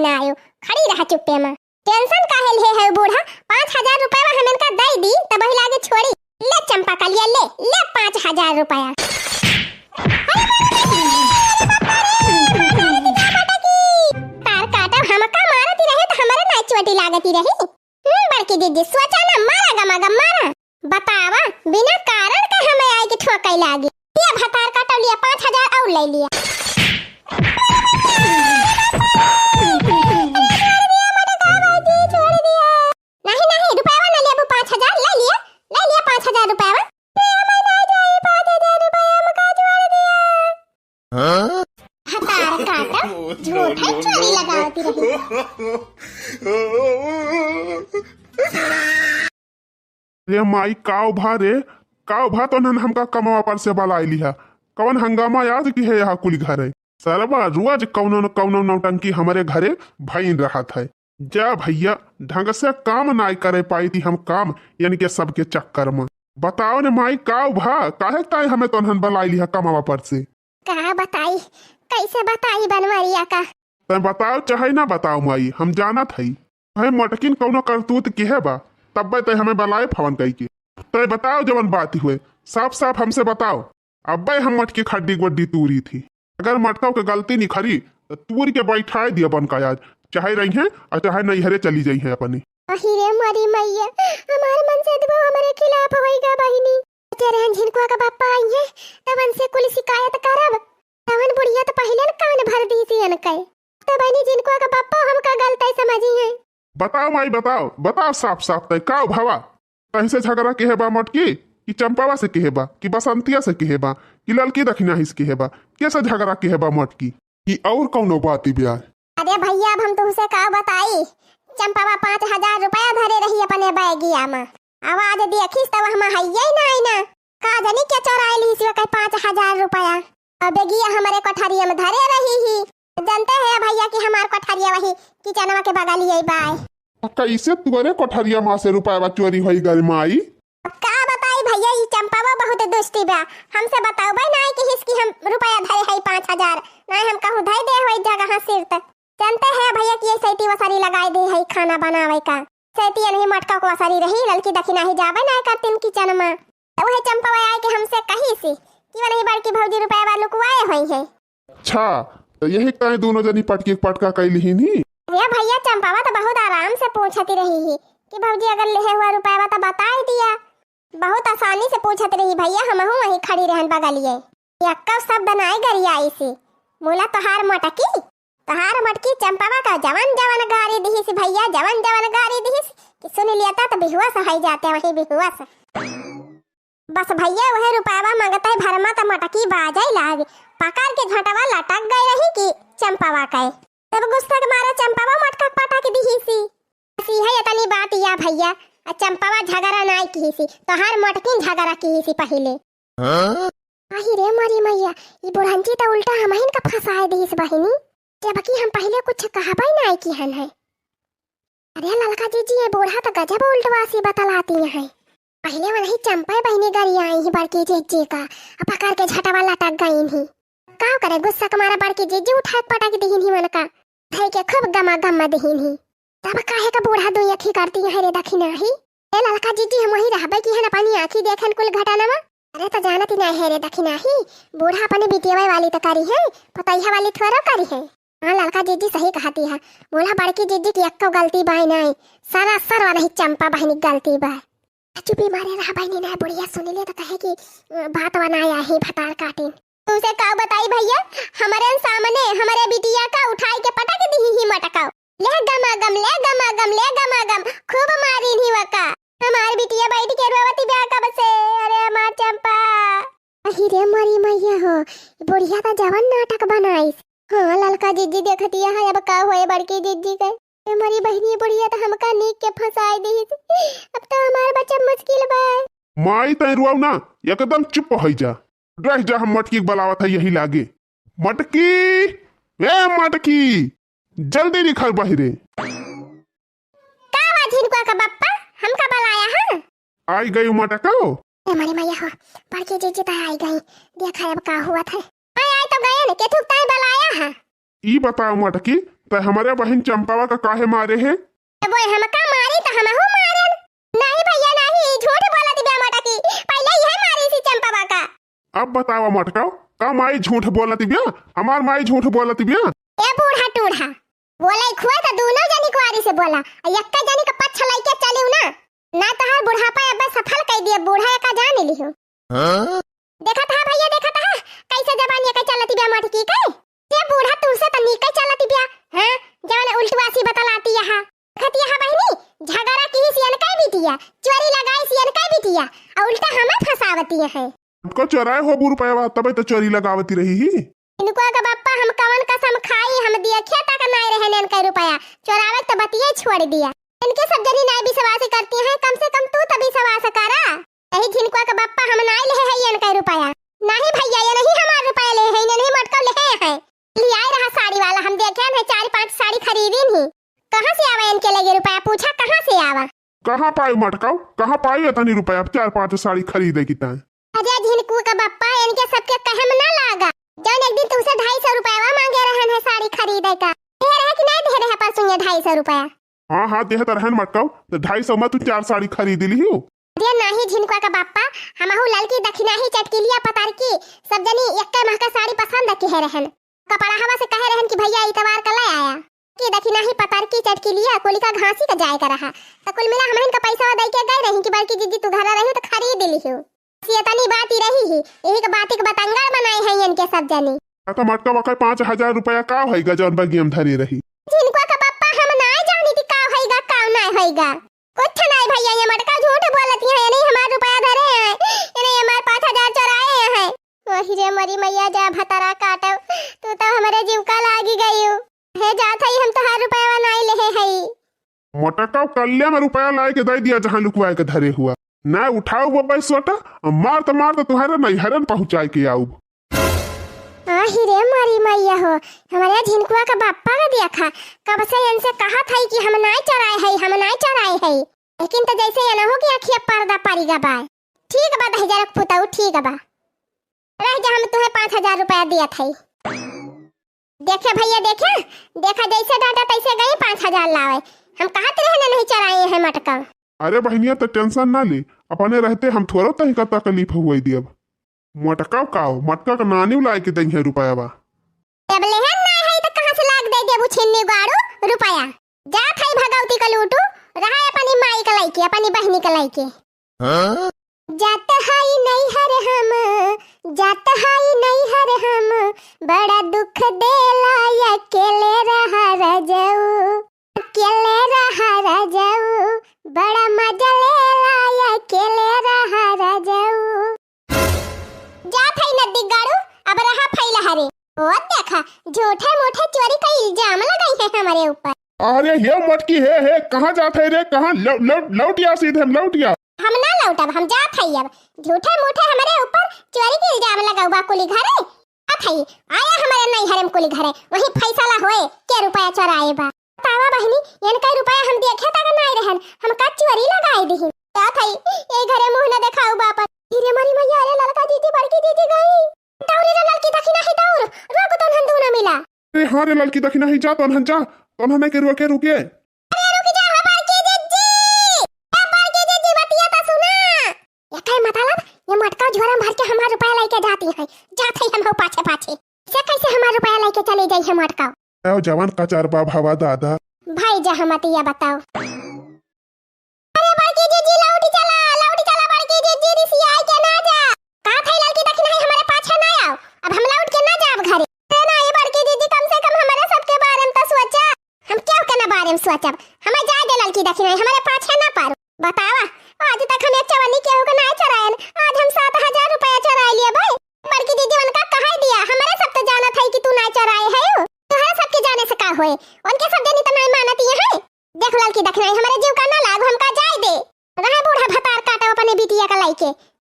ना आयो, खड़ी रहा चुप्पे मा। Tension काहे लिहे है बूढ़ा? पाँच हजार रुपया हम इनका दइ दी, तब वही लागे छोड़ी। ले चंपा कलिया, ले, ले पाँच हजार रुपया। अरे बाप रे, अरे बाप रे, तार काटा, हमका मारती रहे त हमरे नाई चोटी लागती रही। हम्म, बड़की दीदी, सोचा ना, मारा गमा गम मारा। बतावा, बिना कारण के हमें आए के ठोकइ लागी। ये भतार काटव लिया, पाँच हजार और ले लिया। नहीं, नहीं, रुपयावा ना लेबू, पाँच हजार ले लिया, ले लिया पाँच हजार रुपयावा। हाँ? भतार काटा, झूठे चोरी लगावती रही। रे माई, काव भा रे, काव भा तोहन हमका कमवा पर से बलाइ लिहा। कवन हंगामा आज किहे यहाँ कुल घरे? सरवा रोज कौनो न कौनो नौटंकी हमरे घरे भइन रहत है। जा भइया, ढंग से काम नाई करे पाई थी हम काम, यानी कि सबके चक्कर में। बताओ ने माई, काव भा, काहे ताई हमें तोहन बलाइ लिहा कमवा पर से? का बताई, कैसे बताई बनवरिया का? तैं बताओ चाहे ना बताओ माई, हम जानत हई। तैं मटकिन कौनो करतूत किहे बा, तब्बे तैं हमें बलाए फोन कई के। तैं बताओ जवन बात हुए, साफ साफ हमसे बताओ। अब्बे हम मटकी खड्डी गोड्डी तूरी थी। अगर मटकव के गलती निखरी, त तूर के बैठाए दिया बन का आज, चाहे रही हैं और चाहे नैहरे चली जाई हैं अपने। अही रे मोरी मैया, हमार मन से दुआ हमरे खिलाफ होई गा बहिनी। ते रहन झिनकुआ का बापा आई है, तब उनसे कुल शिकायत करब। तवन बुढ़िया तो पहिले न कान भर दी सी अनके। तो बहिनी झिनकुआ का बापा हमका गलत समझी है। बताओ माई, बताओ, बताओ साफ साफ तय काव भवा? तैसे झगड़ा किहे बा मटकी? कि चंपावा से किहे बा? कि बसंतिया से किहे बा? कि ललकी दखिनाही से किहे बा? के से झगड़ा किहे बा मटकी? कि और कौनो बात ब्याह? अरे भइया, अब हम तुहसे का बताई, चंपावा पाँच हजार रुपया धरे रही अपने बैगिया मा। अब आज देखिस त वहमा हइये नाई ना। का जानी के चोराइ लिहिस ओकर पाँच हजार रुपया। अब बैगिया हमरे कोठरिया मा धरे रही ही। जानते हैं भइया कि हमार कोठरिया वही किचनवा के बगलिया बाय। त कैसे तुअरे कोठरिया मा से रुपया चोरी होई गल माई? अब का बताई भइया, ई चंपावा बहुत दुष्टी बा। हमसे बतउबे नाई किहिस कि हम रुपया धरे हई पाँच हजार, नाई हम कहूँ धइ दे होई जगह सिर त। जानते हैं भइया कि ये सैती वसरी लगाए दे है खाना बनावे का। सैती अनही मटका को वसरी रही, ललकी दखिनाही जाबे नाई करतिन किचन मा। त वही चंपावा आए के हमसे कहिस कि वनही बड़की भौजी रुपया लुकवाए होई है। अच्छा, त यही ताई दोनों जनी पटकी पटका कइ लिहिन ही। अरे भइया, चंपावा त बहुत आराम से पूछती रही ही कि भौजी अगर लिहे हुआ रुपया त बताइ दिया। बहुत आसानी से पूछत रही भइया, हमहू वहीं खड़ी रहन बगलिए। यक्का शब्द नाई गरियाइस ही। मुला तोहार मटकी, तोहार मटकी चंपावा का जवन जवन गारी दिहिस भइया, जवन जवन गारी दिहिस कि सुन लेता त बेहोश होइ जाते वहीं बेहोश। बस भइया वह रुपयावा मांगते भर मा त मटकी बाजइ लाग, पकड़ के झटवा लटक गइ रही कि चंपावा कहे। तब गुस्सा के मारे चंपावा मटका पटक दिहिस ही। बस इहे इतनी बात या भइया, आ चंपावा झगड़ा नाई किहिस ही, तोहार मटकिन झगड़ा किहिस ही पहिले। हाँ? आही रे मोरी मैया, ई बुढ़ंची त उल्टा हमहिन का फंसाए दिहिस बहिनी, जबकि हम पहिले कुछ कहबे नाई किहन है। अरे ललका जीजी, ये बूढ़ा त गजब उल्टवासी बतलाती है। पहिले वनही चंपे बहिनी गरियाई ही बड़की जीजी का, आ पकड़ के झटवा लटक गईन ही। का करे, गुस्सा के मारे बड़की जीजी उठाए के पटक दिहिन ही वनका, धई के खूब गमा गम दिहिन ही। तब काहे का बूढ़ा दुई अखी करती है रे दखिनाही? ए ललका जीजी, हम वही रहबे किहन अपनी आँखी देखेन कुल घटनवा। अरे त जानती नाई है रे दखिनाही, बूढ़ा अपने बिटियवे वाली त करी है, पतैहा वाली थोड़ो करी है। हाँ, ललका जीजी सही कहती है। मोला बड़की जीजी की एक्को गलती बाय नाई, सरासर वनही चंपा बहिनी गलती बाय। चुपी मारे रहा बहिनी, नाई बुढ़िया सुनी ले त कहे कि, अ, बात वनाया ही भतार काटिन। तुमसे का बताई भइया, हमरे सामने हमरे बिटिया का उठाई के पटक दिही ही मटका। ले गमा गम, ले गमा गम, ले गमा गम, खूब मारिन ही वका। हमार बिटिया बैठ के रोवती बा कब से, अरे हमार चंपा। अही रे मोरी मैया हो, ई बुढ़िया त जवन नाटक बनाइस। हाँ, ललका जीजी देखतिया है, अब का होए बड़की जीजी के। ए मोरी बहिनी, बुढ़िया त हमका नीक के फंसाए दिहिस। अब त हमार बचब मुश्किल बा। माई तैं रुआऊ ना, एकदम चुप होइ जा। रह जा, हम मटकी के बलावत है यही लागे। मटकी, ए मटकी, जल्दी निखर बहिरे। का बा झिनकुआ का बप्पा, हमका बलाया है? आई गई मटको। ए मोरी मैया हो, बड़की जीजी त आई गई। देखा अब का हुआ था। मैं आई तो गए न, केथुक ताई बलाया है। ई बताओ मटकी, त हमरे बहिन चंपावा का काहे मारे है? ए बोए, हमका मारी त हमहू मारन। नाही भइया नाही, झूठ बोलत बिया मटकी। पहिले इहे मारी सी चंपावा का। अब बतावा मटकाओ, का माई झूठ बोलत बिया? हमार माई झूठ बोलत बिया? ए बूढ़ा टूढ़ा, बोले खुए त दूनो जनी कुआरी से बोला, आ एक्के जनी का पक्ष लइके चलिउ ना, ना तोहार बुढ़ापा अब्बे सफल कइ दिए, बूढ़ा एका जान लिहो। हाँ? देखत हा भइया, देखत हा, कैसे जबान एके चलत बिया मटकी के। ये बूढ़ा तुमसे त नीके चलत बिया, हैं? जवन उल्टवासी बतलाती है। देखत हा बहिनी, झगड़ा की सी एनके बिटिया, चोरी लगाई सी एनके बिटिया, आ उल्टा हमें फंसावती है। हमका चोराए हो बू रुपया, तबे तो चोरी लगावती रही ही। इनको का बप्पा हम कवन कसम खाई, हम देखे तक नाय रहन इनके रुपया, चोरावे त बतिये छोड़ दिया। इनके सब जनी नाय विश्वास करती हैं, कम से कम तू त विश्वास करा। यही झिनकुआ का बप्पा हम नाय लेहे है इनके रुपया। नाही भइया, ये नहीं हमार रुपया लेहे है, इन्हें नहीं मटका लेहे है। लियाए रहा साड़ी वाला, हम देखे हैं चार पांच साड़ी खरीदी नहीं। कहाँ से आवा इनके लगे रुपया, पूछा कहाँ से आवा? कहाँ पाई मटकाऊ, कहाँ पाई इतनी रुपया चार पांच साड़ी खरीदे की ताई? अरे झिनकू का बप्पा, इनके सबके कहे में ना लागा। जौन एक दिन तुमसे ढाई सौ रुपया मांगे रहन है साड़ी खरीदे का, दे रहे कि नहीं दे रहे परसों ये ढाई सौ रुपया? हाँ, हाँ, देहत रहन मटकाऊ, तो ढाई सौ में तू चार साड़ी खरीद लिहू। अरे नाही झिनकुआ का बप्पा, हमहू ललकी दखिनाही चटकिलिया पतारकी, सब जनी एक्के महका साड़ी पसंद किहे रहन। कपड़ा हवा से कहे रहन कि भइया इतवार का ले आया। कि दखिनाही पतारकी चटकिलिया, कोलिका घासी का जाए का रहा। त कुल मिला हमहिन का पैसा दे के गए रही कि बड़की जिज्जी तू घर रही तो खरीद लिहू। बस ये तनी बात ही रही ही, यही के बात के बतंगड़ बनाए हैं इनके सब जनी। आ तो मटका बकाई पाँच हजार रुपया का होइगा जौन बगियम धरी रही? झिनकुआ का बप्पा हम नाय जानी थी का होइगा, का नाय होइगा। कुछ नाय भइया, ये मटका झूठ बोलत है, ये नहीं हमार रुपया धरे हैं, ये नहीं हमार पाँच हजार चोराए हैं। वही रे मरी मैया जा भतरा काटो, तू तो हमरे जीव का लागी गई। हे जात हई, हम तोहार रुपया नाय लेहे हई। मटका कल्ले में रुपया लाए के दे दिया, जहाँ लुकवाए के धरे हुआ। ना उठाओ वो पैसोटा, मार तो मार तो तुम्हारे नैहरन पहुँचाए के आउब। आही रे मारी मैया हो, हमारे झिनकुआ का बापा का देखा, कब से इनसे कहा था कि हम नाय चराए है, हम नाय चराए है, लेकिन तो जैसे ये ना हो कि अखिया पर्दा पड़ी गा बाय। ठीक बा दहिजरक पुताऊ, ठीक बा, रह जा, हम तुम्हें पाँच हजार रुपया दिया था। देखे भइया, देखे, देखा जैसे डांटा तैसे गई पाँच हजार लावे। हम कहत रहे ना नहीं चराए हैं मटका। अरे बहनिया, तो टेंशन ना ले, अपने रहते हम थोड़ा तहीं का तकलीफ हुए दियब। मटका का, मटका का नानी लाए के दई है रुपया बा। जब लेहन ना है तो कहाँ से लाग दे देबू छिन्नी गाड़ू रुपया? जा थाई भगवती का लूटू, रहा अपनी माई का लइके, अपनी बहनी का लइके। हाँ? जात हाई नैहर हम, जात हाई नैहर हम, बड़ा दुख देला अकेले रहा रजऊ, अकेले रहा रजऊ, बड़ा मजा लेला अकेले रहा रजऊ। जात है नदी गाड़ू, अब रहा फैला हरे। ओ देखा, झूठे मूठे चोरी का इल्जाम लगाई है हमारे ऊपर। अरे हे मटकी, हे, हे, कहाँ जात है रे, कहाँ? लौ-, लौ-, लौट या सीधे, हम लौट या। हम ना लौटब, हम जात हई अब। झूठे मूठे हमरे ऊपर चोरी के इल्जाम लगाउबा कुली घरे। जात हई, आया हमरे नैहरे में कुली घरे, वहीं फैसला होए के रुपया चोराए बा। बतावा बहिनी, इनका रुपया हम देखे तक नाय रहन, हम का चोरी लगाए दिहिन। जात हई, ए घरे मुँह न देखाउबा अपन। धीरे मरी मैया, अरे ललका दीदी, बड़की दीदी गई। दौड़ी रे ललकी दखिनाही दौड़, रोक तो नंदू न मिला। अरे हाँ रे ललकी दखिनाही, जा तो नहन जा, तो नहन के रुके रुके। अरे रुक जा, हमार की जिज्जी! ए, बड़की जिज्जी, बतिया तो सुना। एकर मतलब, ये मटका झोरा में भर के हमार रुपया लेके जाती है। जात है हम हो पाछे पाछे। से कैसे हमार रुपया लेके चले जाई है मटका? ए, जवान कचार बा भावा दादा। भाई जा हम अतिया बताओ। अरे बड़की जिज्जी, लौट चला, लौट चला बड़की जिज्जी, रिसियाई के ना जा। का थई ललकी दखिनाही हमारे पाछे ना आओ। अब हम लौट के ना जाब घरे। अरे ना, ये बड़की जिज्जी, कम से कम हमारे सबके बारे में तो सोचा। हम केहू के ना बारे में सोचब? हमें जाए दे ललकी दखिनाही, हमारे पाछे ना पारो। बतावा, आज तक हम एक चवन्नी केहू के ना चरायन, आज हम सात हजार रुपया चराए लिए भाई। बड़की दीदी उनका कहा दिया, हमारे सब तो जानत है कि तू ना चराए है। तोहरा सबके जाने से का होए? उनके सब जनी तो नहीं मानत ये है। देख ललकी दखिनाही, हमारे जीव का ना लाग, हमका जाए दे। रहे बूढ़ा भतार काटो अपने बिटिया का लइके।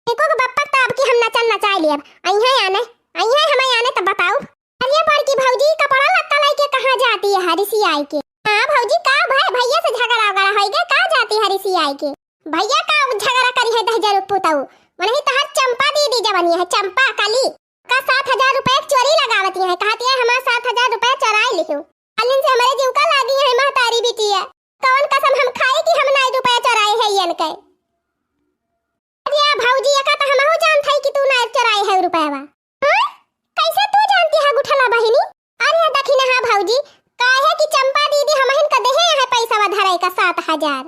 एको के बप्पा ताब की हम नचन नचाए लेब। अइहे आने, अइहे हमें आने तब बताओ। अरे बड़की भौजी, कपड़ा लत्ता लइके कहाँ जाती है हरिसियाई के? हाँ भौजी, का भाई भैया से झगड़ा वगड़ा होई गए, का जाती हरिसियाई के? भैया का झगड़ा करी है दहिजर पुताऊ? मनही तहर चंपा दीदी जवनी है, चंपा कली। का सात हजार रुपया के चोरी लगावती है, कहती है हमार सात हजार रुपया चोराई लिहो। अलिन से हमरे जीव का लागी है महतारी बिटिया। कौन कसम हम खाई कि हम नाई रुपया चोराए है यन के। अरे भौजी, एका त हमहू जानत है कि तू नाई चोराए है रुपयवा। हाँ? कैसे तू जानती है गुठला बहिनी? अरे दखिनहा भौजी, काहे कि चंपा दीदी हमहिन का देहे है पैसा धराई का सात हजार।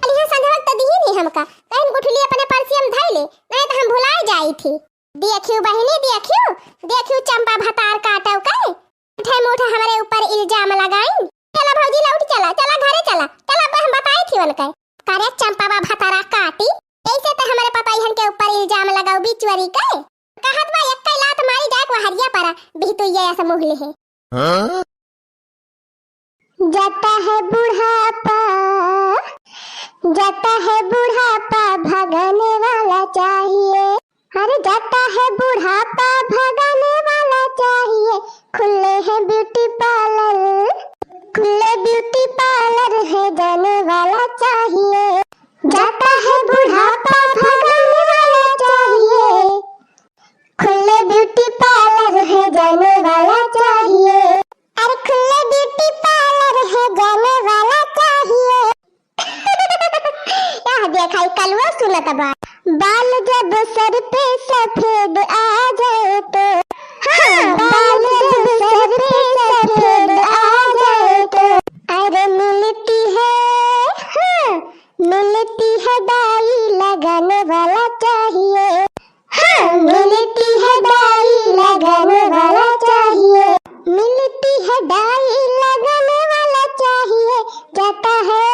अलिहा संझवक त दिही नहीं हमका, कहिन गुठली अपने पर्सिया में धई ले, नहीं त हम भुलाए जाई थी। देखियो बहिनी, देखियो, देखियो चंपा भतार काटव के, उठे मुठे हमरे ऊपर इल्जाम लगाइन। चला भौजी लौट चला, चला घरे चला, चला अब हम बताई थी उनके। करे चंपा बा भतारा काटी, कैसे त हमरे पतोहियन के ऊपर इल्जाम लगाऊ बिचुअरी के। कहत बा एक लात मारी जाए वहरिया पर, बिहतुइया ऐसा मुँह ले है। हाँ? जाता है बुढ़ापा, जाता है बुढ़ापा, भगाने वाला चाहिए। अरे जाता है बुढ़ापा, भगाने वाला चाहिए। खुले हैं ब्यूटी पार्लर, खुले ब्यूटी पार्लर है, जाने वाला चाहिए। जाता है बुढ़ापा, भगाने वाला चाहिए। खुले ब्यूटी पार्लर है, जाने वाला चाहिए। अरे खुले ब्यूटी पार्लर है, जाने वाला चाहिए। यह देखा, ई कलुआ सुनत बा। बाल जब सर पे सफेद आ जाए तो, हाँ, बाल जब सर पे सफेद आ जाए तो, अरे मिलती है, हाँ, मिलती है डाई लगाने वाला चाहिए। हाँ, मिलती है डाई लगाने वाला चाहिए, मिलती है डाई लगाने वाला चाहिए, जाता है,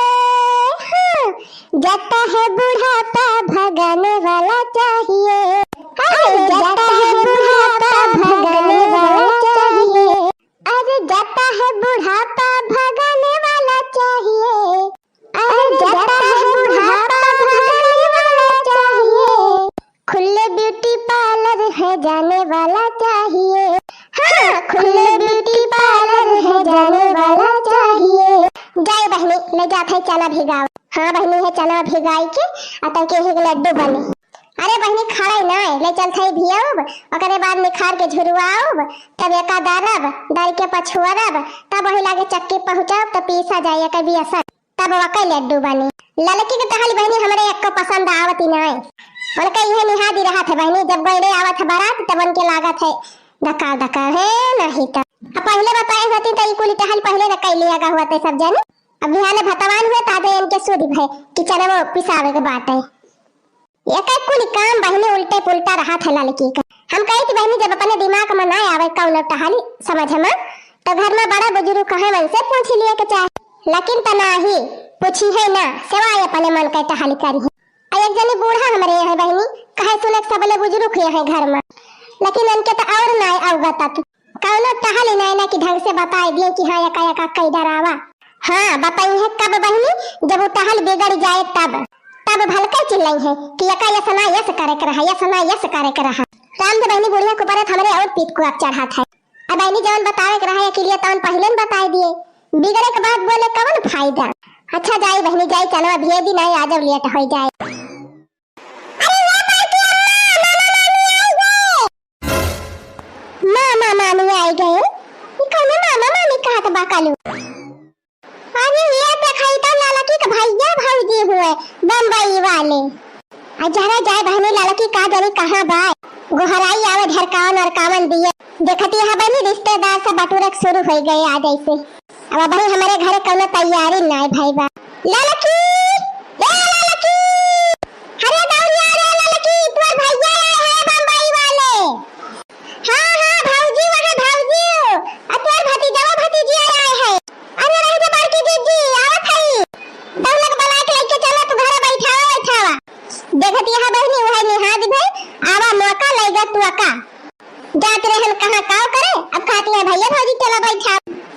हाँ, जाता है बुढ़ापा भगाने वाला चाहिए, अरे जाता है बुढ़ापा भगाने वाला चाहिए, अरे जाता है बुढ़ापा भगाने वाला चाहिए। अरे जाता है बुढ़ापा भगाने वाला चाहिए। खुले ब्यूटी पार्लर है जाने वाला चाहिए। हाँ, खुले ब्यूटी पार्लर है जाने वाला चाहिए। जाए बहिनी, ले जात है चना भिगाओ। हाँ बहिनी, है चना भिगाई के आ तब के एक लड्डू बने। अरे बहिनी, खड़े ना, ले चल थे भियाउब, ओकरे बाद निखार के झुरवाउब, तब एका दरब, दर के पछुअरब, तब वही लागे चक्की पहुँचाउब, तब पीसा जाए एकर बियसन। तब वकै लड्डू बनी। ललकी के टहली बहिनी हमरे एक्को पसंद आवती नाय। उनका इहे निहादी रहत है बहिनी, जब गोइड़े आवत है बारात तब उनके लागत है धकार धकार, है नहीं त। अब पहिले बताए होती त ई कुली टहल पहिले न कैली आगा हुआ ते सब जनी। अब बिहाने भतवान हुए ताजे इनके सुध भय कि चनवो पिसावे के बाटे। एकै कुल काम बहिनी उल्टे पुल्टा रहत है ललकी का। हम कही थी बहिनी, जब अपने दिमाग में ना आवे कौनो टहली समझ में, तो घर में बड़ा बुजुर्ग कहे मन से पूछ लिए के चाहे, लेकिन त नाही पूछी है ना, सिवाय अपने मन के टहली करी है। आ एक जनी बूढ़ा हमरे यहाँ बहिनी, कहे सुने के सबले बुजुर्ग यहाँ घर में, लेकिन उनके तो और ना अवगत कौनो टहल इनायना की ढंग से बताए दिए कि हाँ, एका एका कई डरावा। हाँ, बताई है कब बहिनी, जब वो टहल बिगड़ जाए तब, तब भलके चिल्लाई है कि एका यस ना यस करे के रहा, यस ना यस करे के रहा। राम दे बहिनी बुढ़िया के ऊपर हमरे और पीत को चढ़ात है। अब बहिनी जवन बतावे के रहा अकेलिया तवन पहिले न बताए दिए, बिगड़े के बाद बोले कवन फायदा। अच्छा जाई बहिनी जाई, चलो अभी ये दिन आई, आ जाओ लेट हो जाए। अरे ये बड़की अम्मा, मामा मामी आई गए। मामा मामी आई गए। ई कौनो मामा मामी कहत बा कालू। अरे ये देखाई तो ललकी के भैया भौजी हुए बम्बई वाले। आ जरा जाए बहनी ललकी का जानी कहाँ बा। गोहराई आवे ढरकावन और कावन दिए। देखती है बहनी रिश्तेदार सब बटुरक शुरू हो गए आ जैसे। अब भाई हमारे घरे कौनो तैयारी नाय भाई बा। ललकी, ए ललकी, अरे दौड़िया रे ललकी, तोर भैया आए हैं बम्बई वाले। हाँ, हाँ, भौजी, वहाँ भौजी, आ तोर भतीजवा भतीजिया आए हैं। अरे रह जा बड़की जीजी, आवत हई। तब लोग बुला के लेके चला, तू घरे बैठावा, बैठावा। देखत यहाँ बहनी, वह निहाद भई, आवा मौका लइगा तू अका। जात रहन कहाँ काव करे, अब कहती है भैया भौजी चला बैठा।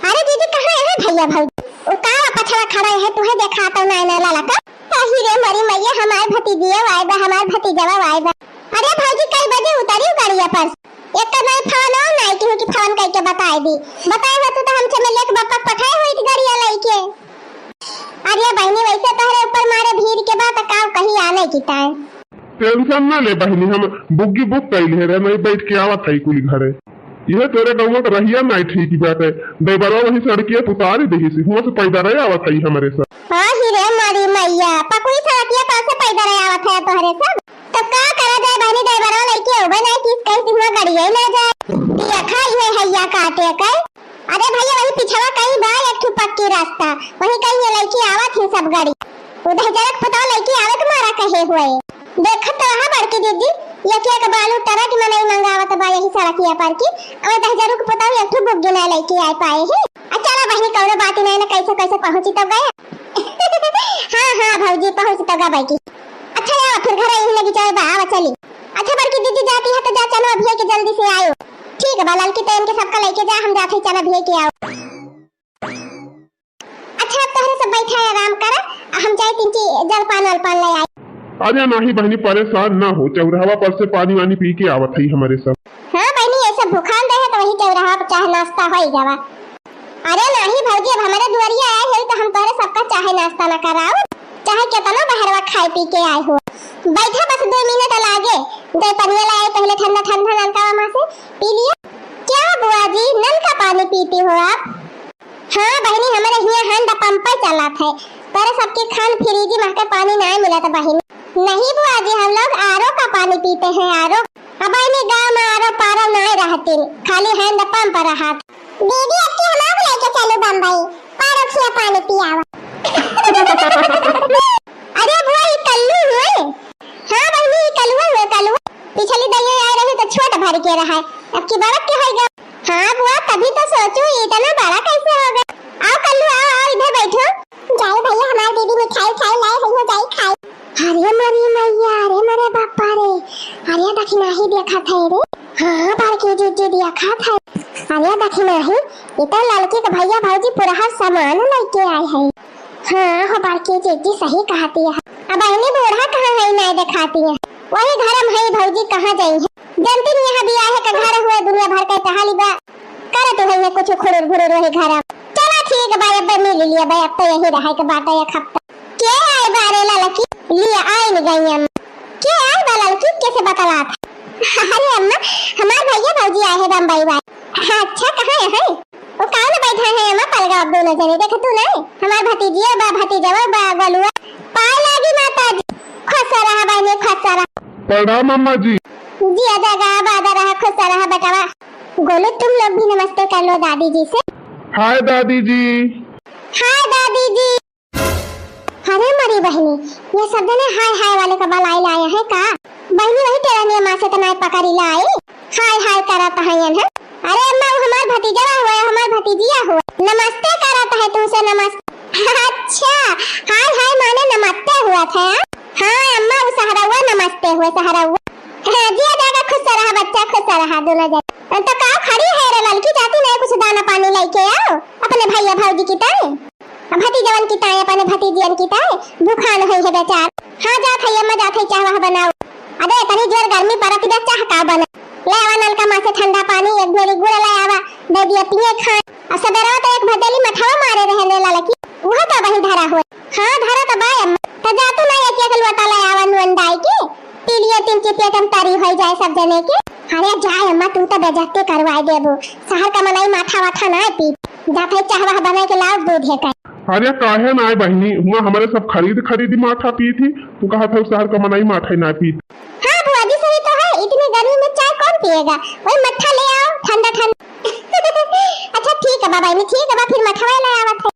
अरे दीदी कहाँ है भैया भौजी? वो का पछवा खड़ा है, तुहे देखा तो ना ना लाला का। अही रे मरी मैया, हमार भतीजिया आए बा, हमार भतीजवा आए बा। अरे भौजी कई बजे उतरी गाड़िया पर? एक तो नहीं फोन हो, नहीं केहू की फोन करके बताए दी। बताए होते तो हम चमेलिया के बापा के पठाए होइत गाड़िया लेके। अरे बहनी वैसे तोहरे ऊपर मारे भीड़ के बात काव कही आने की ताए। टेंशन ना ले बहनी, हम बुग्गी बुक कैले रहे, नहीं बैठ के आवत है कुली घरे। यह तोरे गौवा के रहिया नाई ठीक बाटे। ड्राइवरवा वही सड़किया पुतारी देही से, हुआ से पैदल आवत है हमरे सब। हाँ ही रे मोरी मैया, पकुई सड़किया पर से पैदल आवत है तोहरे सब। तो का करा जाए बहनी, ड्राइवरवा लइके अउबे नाई किस कहीं से हुआ गड़िया ही ना जाए। देखा ये हैया काटे के। अरे भैया, वही पिछवा कहीं बा एक ठो पक्की रास्ता, वही कहीं ये लइके आवत ही सब गाड़ी। उधर जरक पुताव लइके आवे के मारा कहे हुए। देखत तो रहा बड़की दीदी, एक एक बालू ट्रक मनई मंगावत बा यही सड़किया पर की। अब दहजरू के पुताव एक ठो बुग्गी ना लइके आए पाए ही। आ चला बहनी, कौनो बात ही नहीं ना, कैसे कैसे पहुँची तो गए। हाँ हाँ भौजी, पहुँच तो गए की। अच्छा यार, फिर घर यही लगी जाए बा, आवा चली। अच्छा बड़की दीदी जाती है तो जा, चलो अभी के जल्दी से आयो। ठीक बा ललकी, तो इनके सबका लइके जा, हम जाते ही चना भिए के आओ। अच्छा अब तोहरे सब बैठा है, आराम कर, हम जाए तीन चीज जलपान वलपान ले आई। अरे नाही बहनी, परेशान ना हो, चौराहा पर से पानी वानी पी के आवत है हमरे सब। हाँ बहनी, ये सब भूखान रहे तो वही चौराहा पर चाहे नाश्ता हो ही जावा। अरे नाही भौजी, अब हमरे दुआरिया आए हो तो हम तोहरे सबका चाहे नाश्ता ना कराओ, चाहे केतनो बहरवा खाए पी के आए हो। बैठा बस दो मिनट लागे, दो पनिया लाए पहले ठंडा ठंडा नलका माँ से पी लिया। क्या बुआ जी, नल का पानी पीती हो आप? हाँ बहनी, हमरे हियाँ हैंड पंप चलत है, पर सबके खान फ्रिज में के पानी नहीं मिलत बहनी। नहीं बुआ जी, हम लोग आरओ का पानी पीते हैं, आरओ। अब बहनी गाँव में आरओ पारओ नहीं रहतिन, खाली हैंड पंप रहत। दीदी, अब के हम लोग लेके चलू बम्बई, पारओ खिया पानी पियावा। अरे बुआ, ये कल्लू हुए। हाँ बहनी, ई कलुआ हुए, कलुआ। पिछली दइया आए रही तो छोट भर के रहा, अब की बड़क के होई गए। हाँ बुआ, तभी तो सोचू इतना बड़ा कैसे हो गए। आओ कल्लू, आओ, आओ, इधर बैठो। जाई भैया, हमार दीदी मिठाई उठाई लाए रही हो, जाई खाई। अरे मरी मैया, अरे मरे बापा रे, अरे दखिनाही देखा थे रे। हाँ बड़की जीजी देखा थे। अरे दखिनाही, ई तो ललकी के भैया भौजी पुरहर सामान लेके आए हैं। हाँ हो बड़की जीजी सही कहती है। अब बहनी बूढ़ा कहाँ है, नहीं दिखाती है। वही घर में है भौजी, कहाँ जाई है। जनती नहीं है बियाह का घर हुए, दुनिया भर के टहली बा। करत है ये कुछ खुरुर घुरुर वही घर में। चला ठीक बा, अब मिल लिया बा, अब तो यही रहे के बाटे एक हफ्ता। के आए बा रे ललकी? लिया आइन गई अम्मा। के आए बा ललकी, कैसे बतलात? अरे अम्मा, हमार भैया भौजी आए हैं बम्बई वाले। अच्छा, कहाँ है? वो काहे न बैठा है अम्मा पलगा अब दोनों जने, देखे तू नहीं? हमार भतीजिया बा, भतीजवा बा, गोलुआ। पाए लागी माता जी। खुश रहा बहनी, खुश रहा। प्रणाम अम्मा जी। जिया जगा आबाद रहा, खुश रहा बेटवा। गोलू, तुम लोग भी नमस्ते कर लो दादी जी से। हाय दादी जी। हाय दादी जी। अरे मरी बहनी, ये सब जने हाय हाय वाले का बलाई लाए हैं का? बहनी वही टेरनिया माँ से तो नाय पकड़ी लाई, हाय हाय करत हैं ये। अरे अम्मा, वो हमार भतीजवा हुआ है, हमार भतीजिया हुआ, नमस्ते करत है तुमसे, नमस्ते। अच्छा, हाय हाय माने नमस्ते हुआ था? हाँ अम्मा, वो सहरौआ नमस्ते हुआ, सहरौआ। हाँ, जिया जागा, खुश रहा बच्चा, खुश रहा दोनों जने। तो का खड़ी है रे ललकी, जाती नहीं कुछ दाना पानी लेके आओ अपने भैया भौजी की तरह। अब भतीजवन की ताई, अपने भतीजियन की ताई, भूखान होई है बेचार। हाँ, जात है अम्मा, जात है, चाह वाह बनाओ। अबे, इतनी जोर गर्मी पड़त बा, चाह का बना? ले आवा नलका माँ से ठंडा पानी, एक भेली गुड़ ले आवा, दे दिया पिए खाए। और सबेरवा तो एक भदेली मठवा मारे रहे रे ललकी, वह तो वहीं धरा हुआ। हाँ, धरा तो बा अम्मा, तो जा तू ना एक एक लोटा ले आवा नून डाई के, पी लिए तीन चिपिया, तम तरी होई जाए सब जने के। अरे जाए अम्मा, तू तो बेइज्जती करवाए देबू। शहर का मनई माठा वाठा ना पी, जात है चाह वाह बना के लाओ दूध है का। अरे काहे ना बहनी, हुआ हमारे सब खरीद खरीद माठा पी थी, तू कहा था शहर का मनई माठा ही ना पी। हाँ बुआ जी, सही तो है, इतनी गर्मी में चाय कौन पिएगा, वही मट्ठा ले आओ ठंडा ठंडा। अच्छा ठीक है बा बहनी, ठीक है बा, फिर मठवा ले आवत है।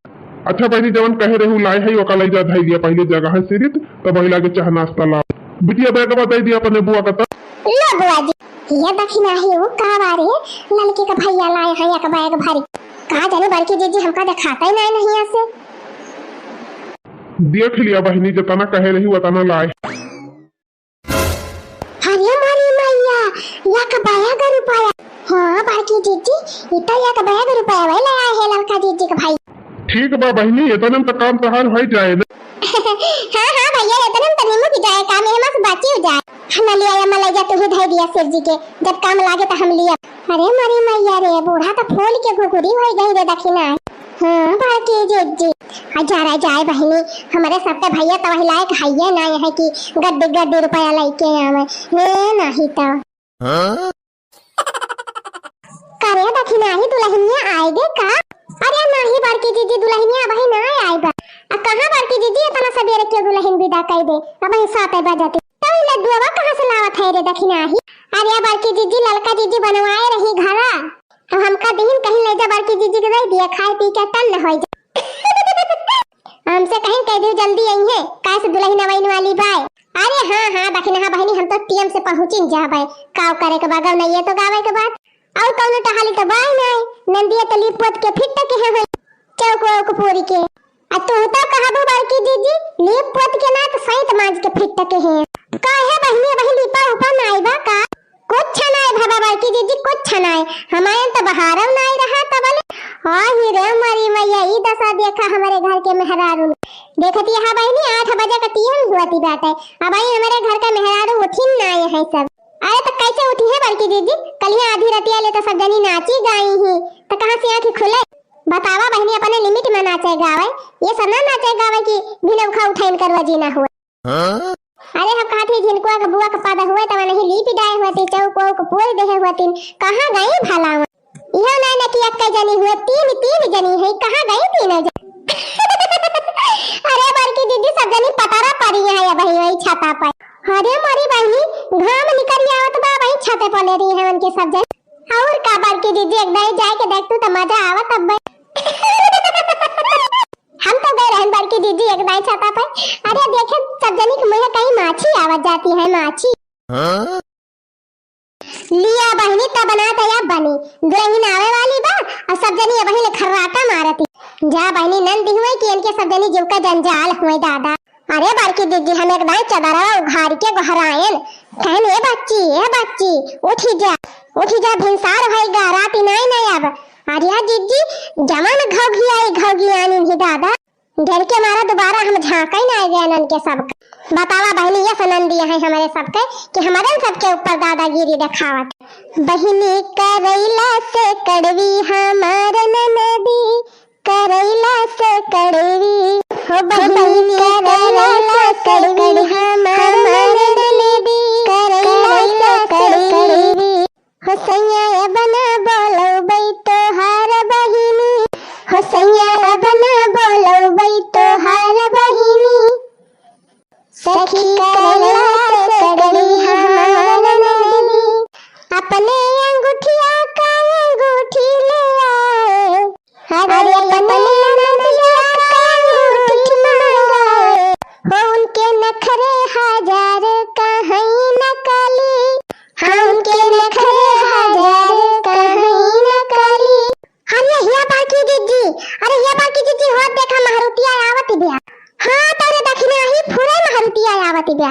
अच्छा बहनी, जवन कहे रहू लाए है, ओका ले जा धई दिया पहले जगह है सिरित, तब वही लागे चाह नाश्ता ला। बिटिया बैगवा दे दिया अपने बुआ का तब। लो बुआ जी, ये दखिनाही वो का बारे, ललकी का भैया लाए हैं एक बैग भरी। कहा जाने बड़की जीजी हमका दिखाता ही नहीं, नहीं ऐसे। देख लिया बहनी, जतना कहे रही उतना लाए। अरे मोरी मैया, एक बैग रुपया। हाँ बड़की जीजी, ई तो एक बैग रुपया ले आए है ललका जीजी के भाई। ठीक बा बहनी, इतने में तो काम तहार हो जाए ना। हाँ हाँ भैया, इतने में तो निमुट जाए काम, एमा से बाची हो जाए। हम लिया या मलैया तू ही धई दिया सेठ जी के, जब काम लागे तो हम लिया। अरे मोरी मैया रे, बूढ़ा तो फूल के घुघुरी हो गई रे दखिना। हाँ बड़की जीजी, आ जा रहा जाए बहनी, हमारे सबके भैया तो वही लायक हइये ना है कि गड्डी गड्डी रुपया लेके आवे। हे नहीं तो। हाँ? अरे दखिनही, दुलहिनिया आइगे का? अरे नाही बड़की जिज्जी, दुलहिनिया अबही ना आइबा। आ कहाँ बड़की जिज्जी, इतना सबेरे के दुलहिन बिदा कइ दे? अबही सात बजत। तउ ई लड्डुआ कहाँ से लावत है रे दखिनही? अरे बड़की जिज्जी, ललका जिज्जी बनवाए रही घरा। अब हमका दिहिन, कहिन लइ जा बड़की जिज्जी के दइ दिया, खाए पी के टन्न होइ जा। हमसे कहिन कइ दिउ जल्दी अइहें, काहे से दुलहिन अबहिन वाली बाय। अरे हाँ, हाँ, दखिनहा बहिनी, हम तउ टीएम से पहुँचिन जाबे। काव करे के बा, गवनइये तउ गावे के बात। अउर कउनो टहली तउ बाय नाय, नंदिया तउ लीप पोत के फिट के है, चौक वौक पूरी के। आ तू तउ कहबू बड़की जिज्जी, लीप पोत के ना तउ सैंत माँज के फिट के है। काहे बहिनी, अबही लीपा उपा नाय बा का? कुछ नाय भवा बड़की जिज्जी, कुछ नाय। हमारे तउ बहारउ नाय रहा तबले। आही रे मरी मइया, ई दसा देखा हमरे घर के मेहरारू। देखत हया बहिनी, आठ बजे क टीएम हुअती बाटे। अबही हमरे घर क मेहरारू उठिन नाय है सब। अरे तउ कइसे उठिहैं बड़की जिज्जी? कलिया आधी रतिया ले तउ सब जनी नाची गाई ही, तउ कहाँ से आँखी खुले? बतावा बहिनी, अपने लिमिट में नाचे गावे, ये सब ना नाचे गावे कि भिनौखा उठइन करवा जीना हुए। हाँ? अरे हम कहत ही झिनकुआ क बुआ क पद हुए तब नहीं लीप डाए हुए ती, चौक वौक पूर देहे हुए तीन, कहाँ गई भला? इहो नाय न कि एक्कै जनी हुए, तीन, तीन जनी है, कहाँ गई तीनों जनी? अरे बड़की जिज्जी, सब जनी पतरा परी है अबही वही छता पर। अरे मोरी बहिनी, घाम निकरी आवत बा, वही छते पर ले रही है उनके सब जनी। अउर का बड़की जिज्जी, एक दाई जाए के देख तू तो मजा आवत अब। हम तो गए रहन बड़की जिज्जी एक दाई छता पर। अरे देखे सब जनी के मुँहे कहीं माछी आवत जाती है, माछी। हाँ? लिया बहिनी, तब ना तया बनी, दुलहिन आवे वाली बा, अउर सब जनी अबही ले खर्राटा मारती। जा बहिनी, नंदी हुए कि इनके सब जनी जीव का जंजाल हुए दादा। अरे बड़की जिज्जी, हम एक दाई चदरवा उघार के गोहरायन, कहन, "ए बच्ची, ए बच्ची, उठी जा, उठी जा, भिनसार भइगा, राती नाय नाय अब।" अरे जिज्जी, जवन घौघियाई घौघियानी ही दादा। डर के मारा दोबारा हम झाँकइ नाय गए नन के सबका। बतावा बहिनी, ये सनन दिया है हमरे सबके कि हमरे सबके ऊपर दादागिरी देखावत। बहिनी करैला से कड़वी हमार ननदी, करैला से कड़वी। हो बहिनी करैला से कड़वी हमार ननदी, करैला से कड़वी। हो सैया अब ना बोलौबै तोहार बहिनी, हो सैया अब ना बोलौबै तोहार बहिनी। सखी करैला से कड़वी हमार ननदी, अपने अंगूठिया का अंगूठी ले आए। अरे अपने ननदिया का अंगूठी मंगाए, हो उनके नखरे हजार कहीं नकली, हाँ उनके नखरे हजार कहीं नकली। अरे हिया बड़की जिज्जी, अरे हिया बड़की जिज्जी, होत देखा महरुतिया आवत बिया। हाँ तोरे दखिनही फुरे महरुतिया आवत बिया।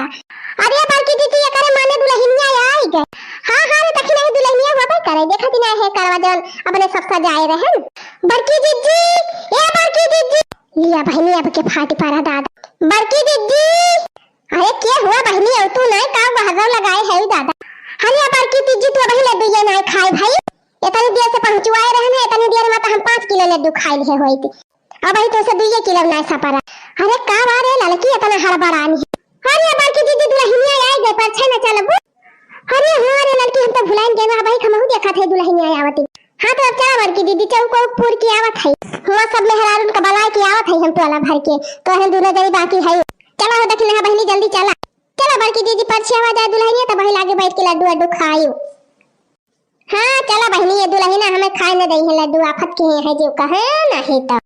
अरे बड़की जिज्जी, एकरे माने दुलहिनिया आइ गए। हाँ, हाँ, रे दखिनही दुलहिनिया होबे करे। देखत ही नाय है करवा जौन अपने सब सजाए रहन। बड़की जिज्जी, ए बड़की जिज्जी। लिया बहिनी, अब के फाटी पारा दादा। बड़की जिज्जी। अरे के हुआ बहिनी, अउ तू नाय का बहरवा लगाए है दादा। अरे बड़की जिज्जी, तू अबही लड्डू ये नाय खाए भाई। इतनी देर से पहुँचवाए रहन है, इतनी देर में तो हम पाँच किलो लड्डू खाए लिए होई थी। अबही तोसे दुइये किलो नाय सपरा। अरे का बा रे ललकी, इतना हड़बड़ानी है? अरे बड़की जिज्जी, दुलहिनिया आइ गए, परछे न चलबू? अरे हाँ रे ललकी, हम तो भुलाइन गए, अबही हमहू देखत है दुलहिनिया आवत ही। हाँ तो अब चला बड़की जिज्जी, चौक वौक पूर के आवत है। हुआ सब मेहरारून का बलाए के आवत है हम टोला भर के, तो हम दुनो जनी बाकी है। चला हो दखिनहा बहिनी, जल्दी चला। चला बड़की जिज्जी, परछे आवा जाए दुलहिनिया, तब वही लागे बैठ के लड्डू वड्डू खाई। हाँ, चला बहिनी, ये दुलहिना हमें खाए न दई है लड्डू, आफत के है जीव का, हाँ, नहीं तो।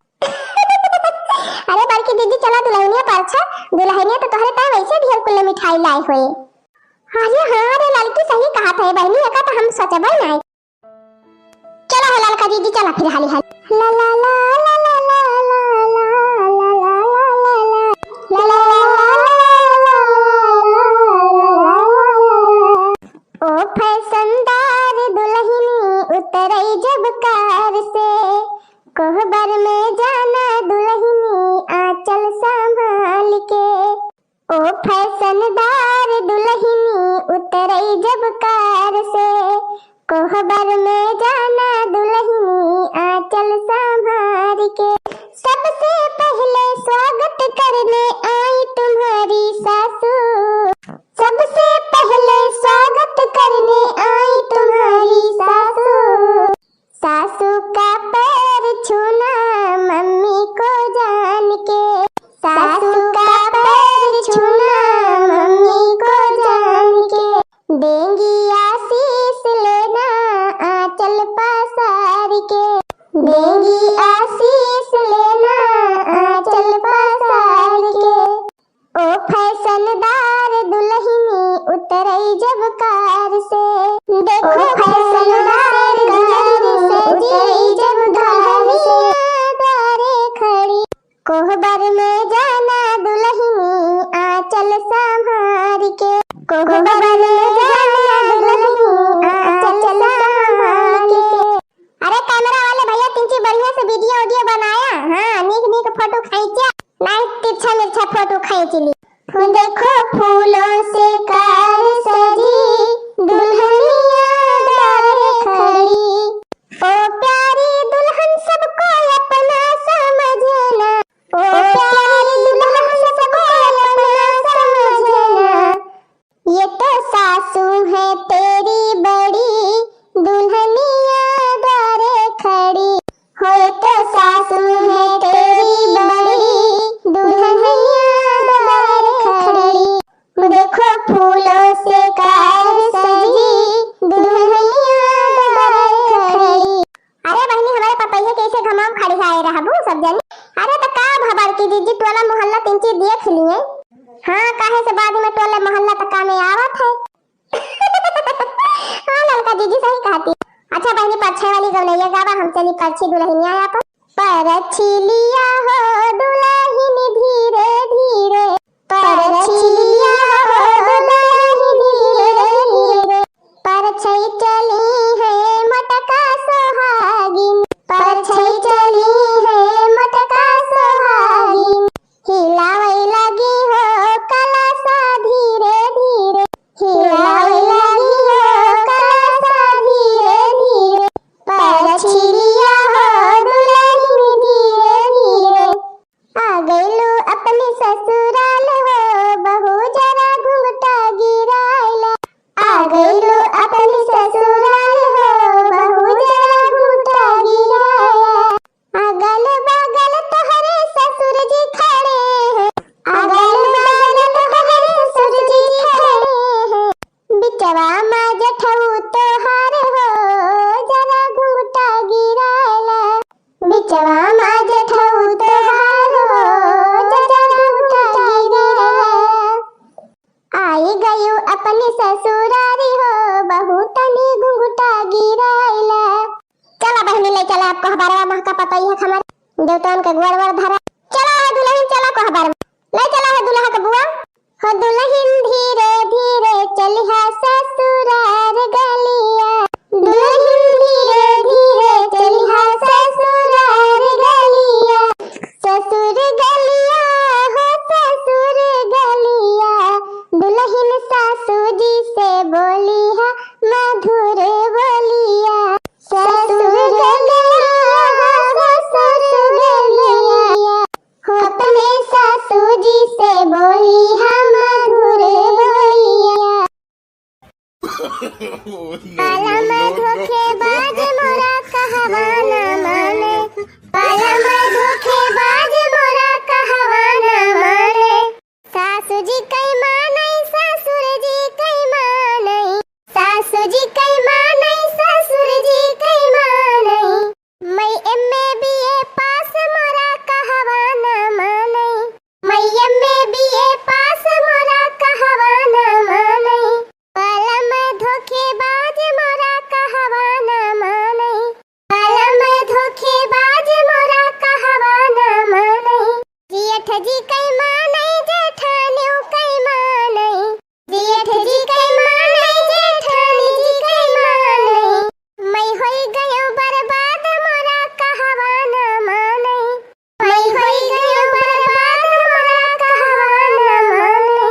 अरे बड़की जिज्जी, चला दुलहिनिया परछा, दुलहिनिया तो तोहरे ताई वैसे ढेर कुल मिठाई लाई हुए। अरे हाँ रे ललकी, सही कहत है बहिनी, एका तो हम सोचबे नहीं। चला हो ललका जिज्जी, चला फिर हाली हाली। ला ला ला। ओ फैशनदार दुलहिनी उतरई जब कार से, कोहबर में जाना दुलहिनी आँचल संभाल के। ओ फैशनदार दुलहिनी उतरई जब कार से, कोहबर में जाना दुलहिनी आँचल संभार के। सबसे पहले स्वागत करने आई तुम्हारी सासू, सबसे पहले स्वागत करने आई तुम्हारी सासू। कोहबर में जाना दुलहिनी आँचल संभार के, कोहबर में जाना दुलहिनी आँचल संभार के। अरे कैमरा वाले भैया, तिनची बढ़िया से video उडियो बनाया, हाँ, नीक नीक फोटो खींचा, नाहीं तिरछा मिर्छा फोटो खींच ली। देखो फूलों से कार सजी, दुल्हनिया द्वार खड़ी। ओ प्यारी दुल्हन, सबको अपना समझना, ओ प्यारी दुल्हन, सबको अपना समझना। ये तो सासू है तेरी बड़ी, दुल्हनिया द्वार खड़ी। हो, ये तो सासू है तेरी बड़ी, दुल्हनिया द्वार खड़ी। देखो फूलों से कार सजी, दुल्हनिया द्वार खड़ी। अरे बहिनी, हमरे पतोहिया के ऐसे घमाम खड़ियाए रहबू सब जनी। अरे त का भा बड़की जीजी, टोला मोहल्ला तिनची देख लिए। हाँ, काहे से बाद में टोला मोहल्ला तक काम में आवत है। हाँ ललका जीजी सही कहती। अच्छा बहिनी, परछे वाली गवनैया गावा, हम चली परछी दुलहिनिया आपन। परछी लिया हो दुलहिन धीरे धीरे, परछी लिया हो दुलहिन धीरे धीरे। परछई चली है मोटका सोहागिन, परछई चली है मोटका सोहागिन। हिलावै लगी हो कलसा धीरे धीरे, हिलावै लगी हो कलसा धीरे धीरे। परछी लिया हो दुलहिन धीरे धीरे। आ गइलू अपने ससुराल हो बहू, जरा घुंघटा गिराइला। आ गइलू अपने ससुराल हो बहू, जरा घुंघटा गिराइला। अगल बगल तोहरे ससुर जी खड़े हैं, अगल बगल तोहरे ससुर जी खड़े हैं। बिचवा मा जेठऊ तोहार हो, जरा घुंघटा गिराइला। बिचवा मा जेठऊ तोहार हो, जरा घुंघटा गिराइला। आई गयू अपने ससुरारी हो, बहू तनी घुंघटा गिराइला। चला बहिनी, ले चला अब कोहबरवा महका पतोहिया के हमरे देवतन के गोड़ वोड़ धरा। चला है दुलहिन, चला कोहबर में, ले चला है दुलहा के बुआ। हो दुलहिन धीरे धीरे चलिहा ससुरार गलिया, दुलहिन धीरे धीरे चलिहा ससुरार गलिया। ससुर गलिया हो ससुर गलिया, दुलहिन सासू जी से बोलिहा मधुर बोलिया। ससुर गलिया हो ससुर गलिया, हो अपने सासू जी से बोलिहा मधुर बोलिया। Oh, no, no, no, no। धोखेबाज मोरा कहवा ना माने, पालम धोखेबाज मोरा कहवा ना माने। सासू जी कई माने, ससुर जी कई माने, सासू जी कई माने, ससुर जी कई माने। मैं एमए बीए पास मोरा कहवा ना माने, मैं एमए बीए पास मोरा कहवा ना माने। पालम धोखेबाज मोरा कहवा ना माने, पालम धोखेबाज मोरा कहवा ना माने। जेठ जी कई माने, जेठानियो कई माने, जेठ जी कई माने, जेठानी जी कई माने। मैं होई गयो बर्बाद मोरा कहवा ना माने, मैं होई गयो बर्बाद मोरा कहवा ना माने।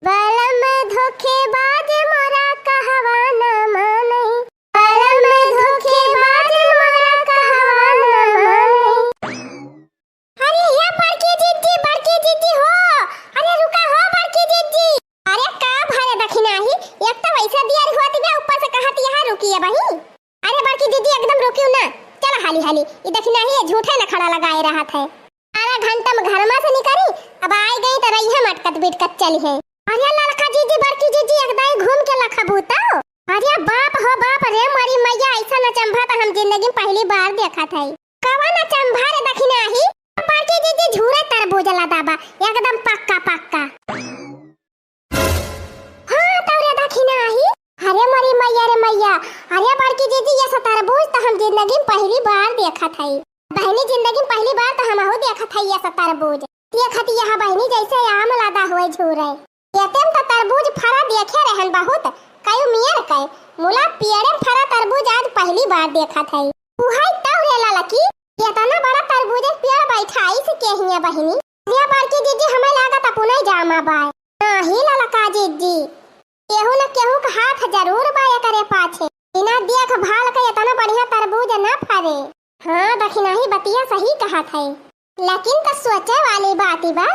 बलम धोखेबाज मोरा कहवा ना माने, बलम धोखेबाज मोरा कहवा ना माने। अरे ये बड़की जिज्जी, बड़की जिज्जी हो, अरे रुका हो बड़की जिज्जी। अरे का भरे दखिनाही, एक तो वैसे दियर होत बा, ऊपर से कहत यहाँ रुकिए बही। अरे बड़की जिज्जी एकदम रुकियो ना, चला हाली हाली, ई दखिनाही ये झूठे नखड़ा लगाए रहत है। अरे घंटा में घर में से निकली, अब आए गई तो रही है मटकत बिटकत चली है। अरे ललका जिज्जी, बड़की जिज्जी एकदम घूम के लखबू तो। अरे बाप हो बाप रे, मोरी मैया ऐसा नचंभा तो हम जिंदगी में पहली बार देखत है। कवन चंभर दखिनाही? बड़की जिज्जी झूरे तरबूज लदा बा, एकदम पक्का पक्का। हाँ, तौरे दखिनाही। अरे मोरी मैया रे मैया, अरे बड़की जिज्जी, ये तरबूज तो हम जिंदगी में पहली बार देखत हई। बहन अपनी जिंदगी में पहली बार तो हमहू देखत हई ये सब तरबूज। देखत यह बहिनी जैसे आम लादा हुए झूरे। एतेम त तरबूज फरा देखे रहन बहुत, कयू मियर कय, मुला पेड़े में फरा तरबूज आज पहली बार देखत हई। उहई तौ रे ललकी, एतना बड़ा तरबूज के पेड़ बैठाइस के हिया बहिनी। ये बड़की जीजी हमें लागत अपने जामा बाय। नाही ललका जीजी, केहू न केहू के हाथ जरूर बा एकरे पाछे। बिना देखभाल के एतना बढ़िया तरबूज न फरे। हाँ, दखिनही बतिया सही कहत है। लेकिन त सोचे वाली बात बा,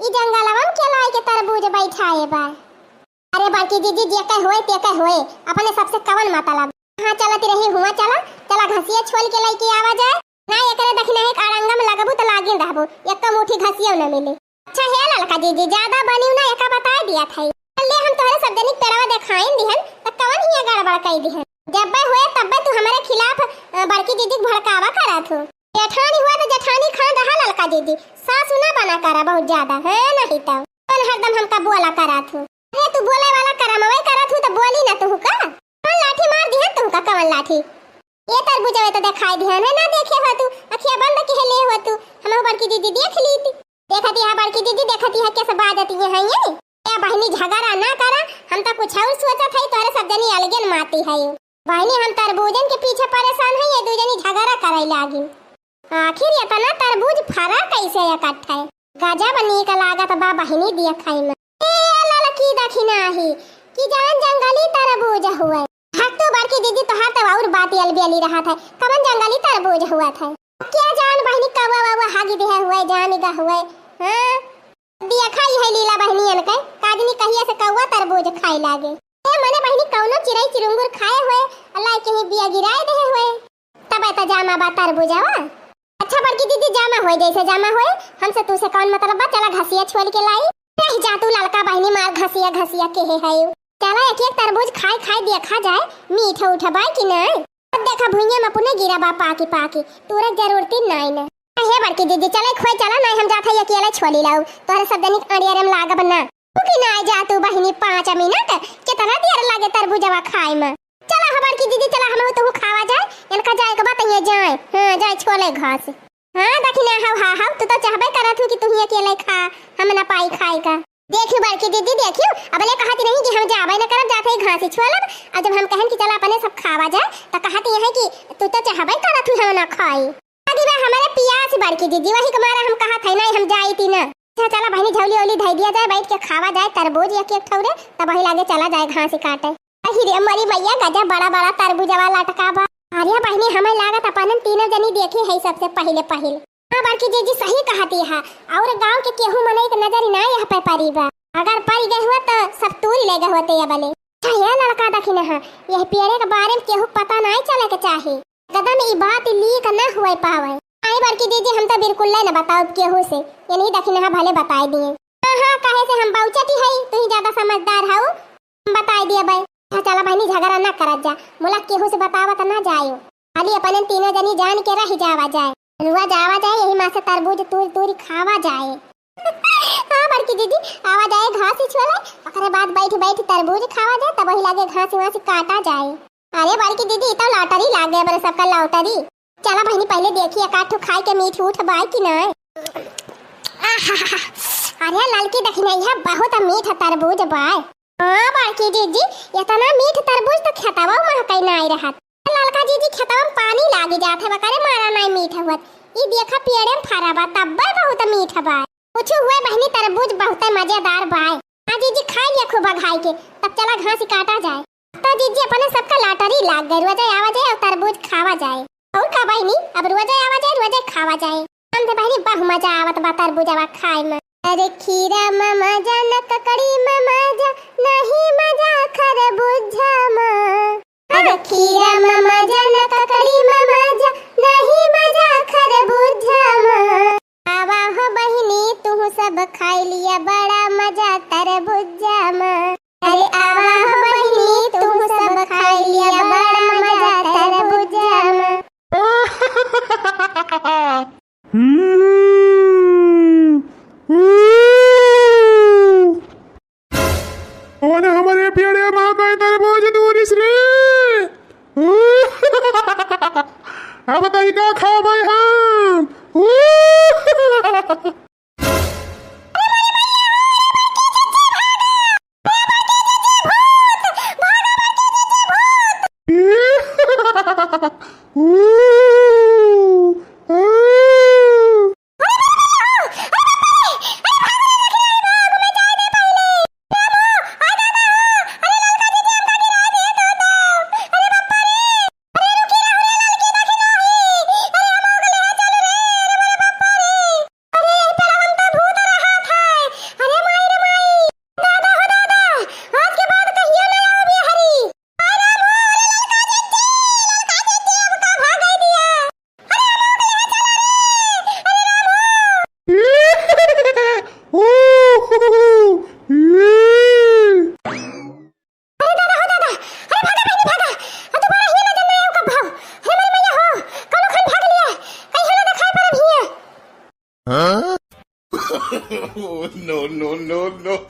ई जंगलवा में के लाए के तरबूज बैठाए बा। अरे बड़की जीजी, जे कह होए, ते कह होए, अपने सबसे कवन मतलब? हाँ, चलत रही हुआ, चला, चला घसिया छोल के लइके आवा जाए। ना एकरे दखिनही के अड़ंगा में लगबू त लागिन रहबू, एक मुट्ठी घसियो न मिली। अच्छा हे ललका जीजी, ज्यादा बनिउ ना, एका बताए दिया था। ले हम तोहरे सब जनी के पेड़वा देखाइन दिहन, त कवन हिया गड़बड़ कई दिहन। जब्बे होए तब्बे तू हमरे खिलाफ, अ, बड़की जीजी के भड़कावा करत हो। जेठानी हुआ त जेठानी खान रहा ललका जीजी, सासु ना बना करा बहुत ज्यादा, है नहीं त। कौन हरदम हमका बोला करत हो? अरे तू बोले वाला करमवे करत हो त बोली ना तू का? कौन लाठी मार दिहन तू का, कवन लाठी? ये तरबूजवे त देखाई दिहन है, ना देखे हो तू, अखिया बंद किहे ले हो तू, हमहू बड़की दीदी देख लीती। देखत यहाँ बड़की दीदी, देखत यहाँ कैसे बाजत ये है ये? ए बहिनी झगड़ा ना करा, हम त कुछ और सोचत हई, तोहरे सब जनी अलगे न माती है। बहिनी हम तरबूजन के पीछे परेशान है, ये दू जनी झगड़ा करे लागी। आखिर एतना तरबूज फरा कैसे इकट्ठा है? गजब नीक लागत बा बहिनी देखाई में। ए ललकी दखिनही, कि जवन जंगली तरबूज हुए। हट तू बड़की दीदी, तोहार त और बात अलबेली रहत है। कवन जंगली तरबूज हुआ था? क्या जान बहिनी, कौवा वौवा हागी देहे हुए, जान गा हुए। हाँ, देखा ही है लीला बहिनी इनके, काजनी कहिया से कौवा तरबूज खाए लागे। ए मने बहिनी, कौनो चिड़ई चिरुंगुर खाए हुए, अल्लाह के ही बिया गिराए देहे हुए। तब त जामा बा तरबूजवा। अच्छा बड़की दीदी, जामा होए जैसे जामा होए, हमसे तू से कौन मतलब बा? चला घसिया छोल के लाई। रह जा तू ललका बहिनी, मार घसिया घसिया के है, है। चला एक एक तरबूज खाए खाए देखा जाए, मीठ उठ बाय कि नहीं। अब देखा भुइया में अपने गिरा बा पाकी पाकी, तोरा जरूरत ही नहीं न। हे बड़की दीदी, चला खोए चला, नहीं हम जात है अकेले छोली लाऊ, तोहरे सब जनी के अड़ियारे में लागब ना। तू कि ना जा तू बहिनी, पाँच मिनट, कितना देर लागे तरबूजवा खाए में। चला हो बड़की दीदी, चला हमहू तोहू खावा जाए, इनका जाए के बात ये जाए, हाँ जाए छोले घास। हाँ दखिना, हाउ हाँ हाउ, तू तो चाहबे करत हूँ कि तू ही अकेले खा, हम ना पाई खाए का। देखियो बड़की दीदी, देखियो, अबले कहत रही कि हम जाबे न करब, जाते ही घास ही छोलब, और जब हम कहन कि चला अपने सब खावा जाए, तो कहत यह है कि तू तो चाहबे करत हूँ हम ना खाई। अभी बा हमारे पियास बड़की दीदी, वही के मारे हम कहत है नहीं हम जाई ती ना। अच्छा चला बहिनी, झौली ओली धई दिया जाए, बैठ के खावा जाए तरबूज एक एक ठौरे, तब वही लागे चला जाए घास ही काटे। अहि रे मोरी मैया, गजब बड़ा बड़ा तरबूजवा लटका बा। अरे बहिनी, हमें लागत अपन तीनों जनी देखे है सबसे पहिले पहिल। हाँ बड़की जीजी सही कहती है, और गांव के केहू मनई के नजर ना यह पे परी बा। अगर परी गए हुआ तो सब तूरी ले गए होते ये बले। अच्छा ये ललका दखिना है, यह पेड़े के बारे में केहू पता नहीं चले के चाही। कदम ई बात लीक न हुए पावे। आई बड़की जीजी, हम तो बिल्कुल न बताओ केहू से, ये नहीं दखिना भले बताए दिए। हाँ हाँ, कहे से हम बाउचटी है, तू ही ज्यादा समझदार हऊ, हम बताए दिए बे। हाँ चला बहिनी, झगड़ा ना करत जा, मुला केहू से बतावत ना जायो, खाली अपने तीनों जनी जान के रह जावा जाए। रुआ जावा जाए, यही माँ से तरबूज तूर तूर खावा जाए। हाँ बड़की दीदी, आवा जाए घास ही छोले, ओकरे बाद बैठ बैठ तरबूज खावा जाए, तब वही लागे घास वास काटा जाए। अरे बड़की दीदी, ई तो लॉटरी लाग गए बरे सबका लॉटरी। चला बहिनी, पहले देखी एक आध ठो खाए के मीठ उठ बाय कि नहीं। आहा, अरे ललकी दखिना, यह बहुत मीठ तरबूज बाय। हाँ बड़की जीजी, इतना मीठ तरबूज तो खेतवा में कहीं नहीं रहत। ललका जीजी, खेतवा में पानी लागी जात है, बकरे मारा नहीं मीठ हुअत। ई देखा पेड़े में फरा बा, तब्बे बहुत मीठ बा। कुछ हुए बहिनी, तरबूज बहुत मजेदार बाय। हाँ जीजी, खाई लिया खूब अघाई के, तब चला घास ही काटा जाए। तो जीजी अपने सबका लॉटरी लाग गए, रोजे आवा जाए और तरबूज खावा जाए। और का बहिनी, अब रोजे आवा जाए, रोजे खावा जाए। हम तो बहिनी बहु मजा आवत बा तरबूजवा खाए में। अरे खीरा में मजा न ककड़ी में मजा, नहीं मजा खरबूजा में। अरे खीरा में मजा न ककड़ी में मजा, नहीं मजा खरबूजा में। आवा हो बहिनी, तू सब खाई लिया, बड़ा मजा तरबूजा में। अरे आवा हो बहिनी, तू सब खाई लिया, बड़ा मजा तरबूजा में। हम्म। कौन हमारे पेड़े में गए तरबूज तूरिस रे? अब तई का खाबे हम? No, no, no, no.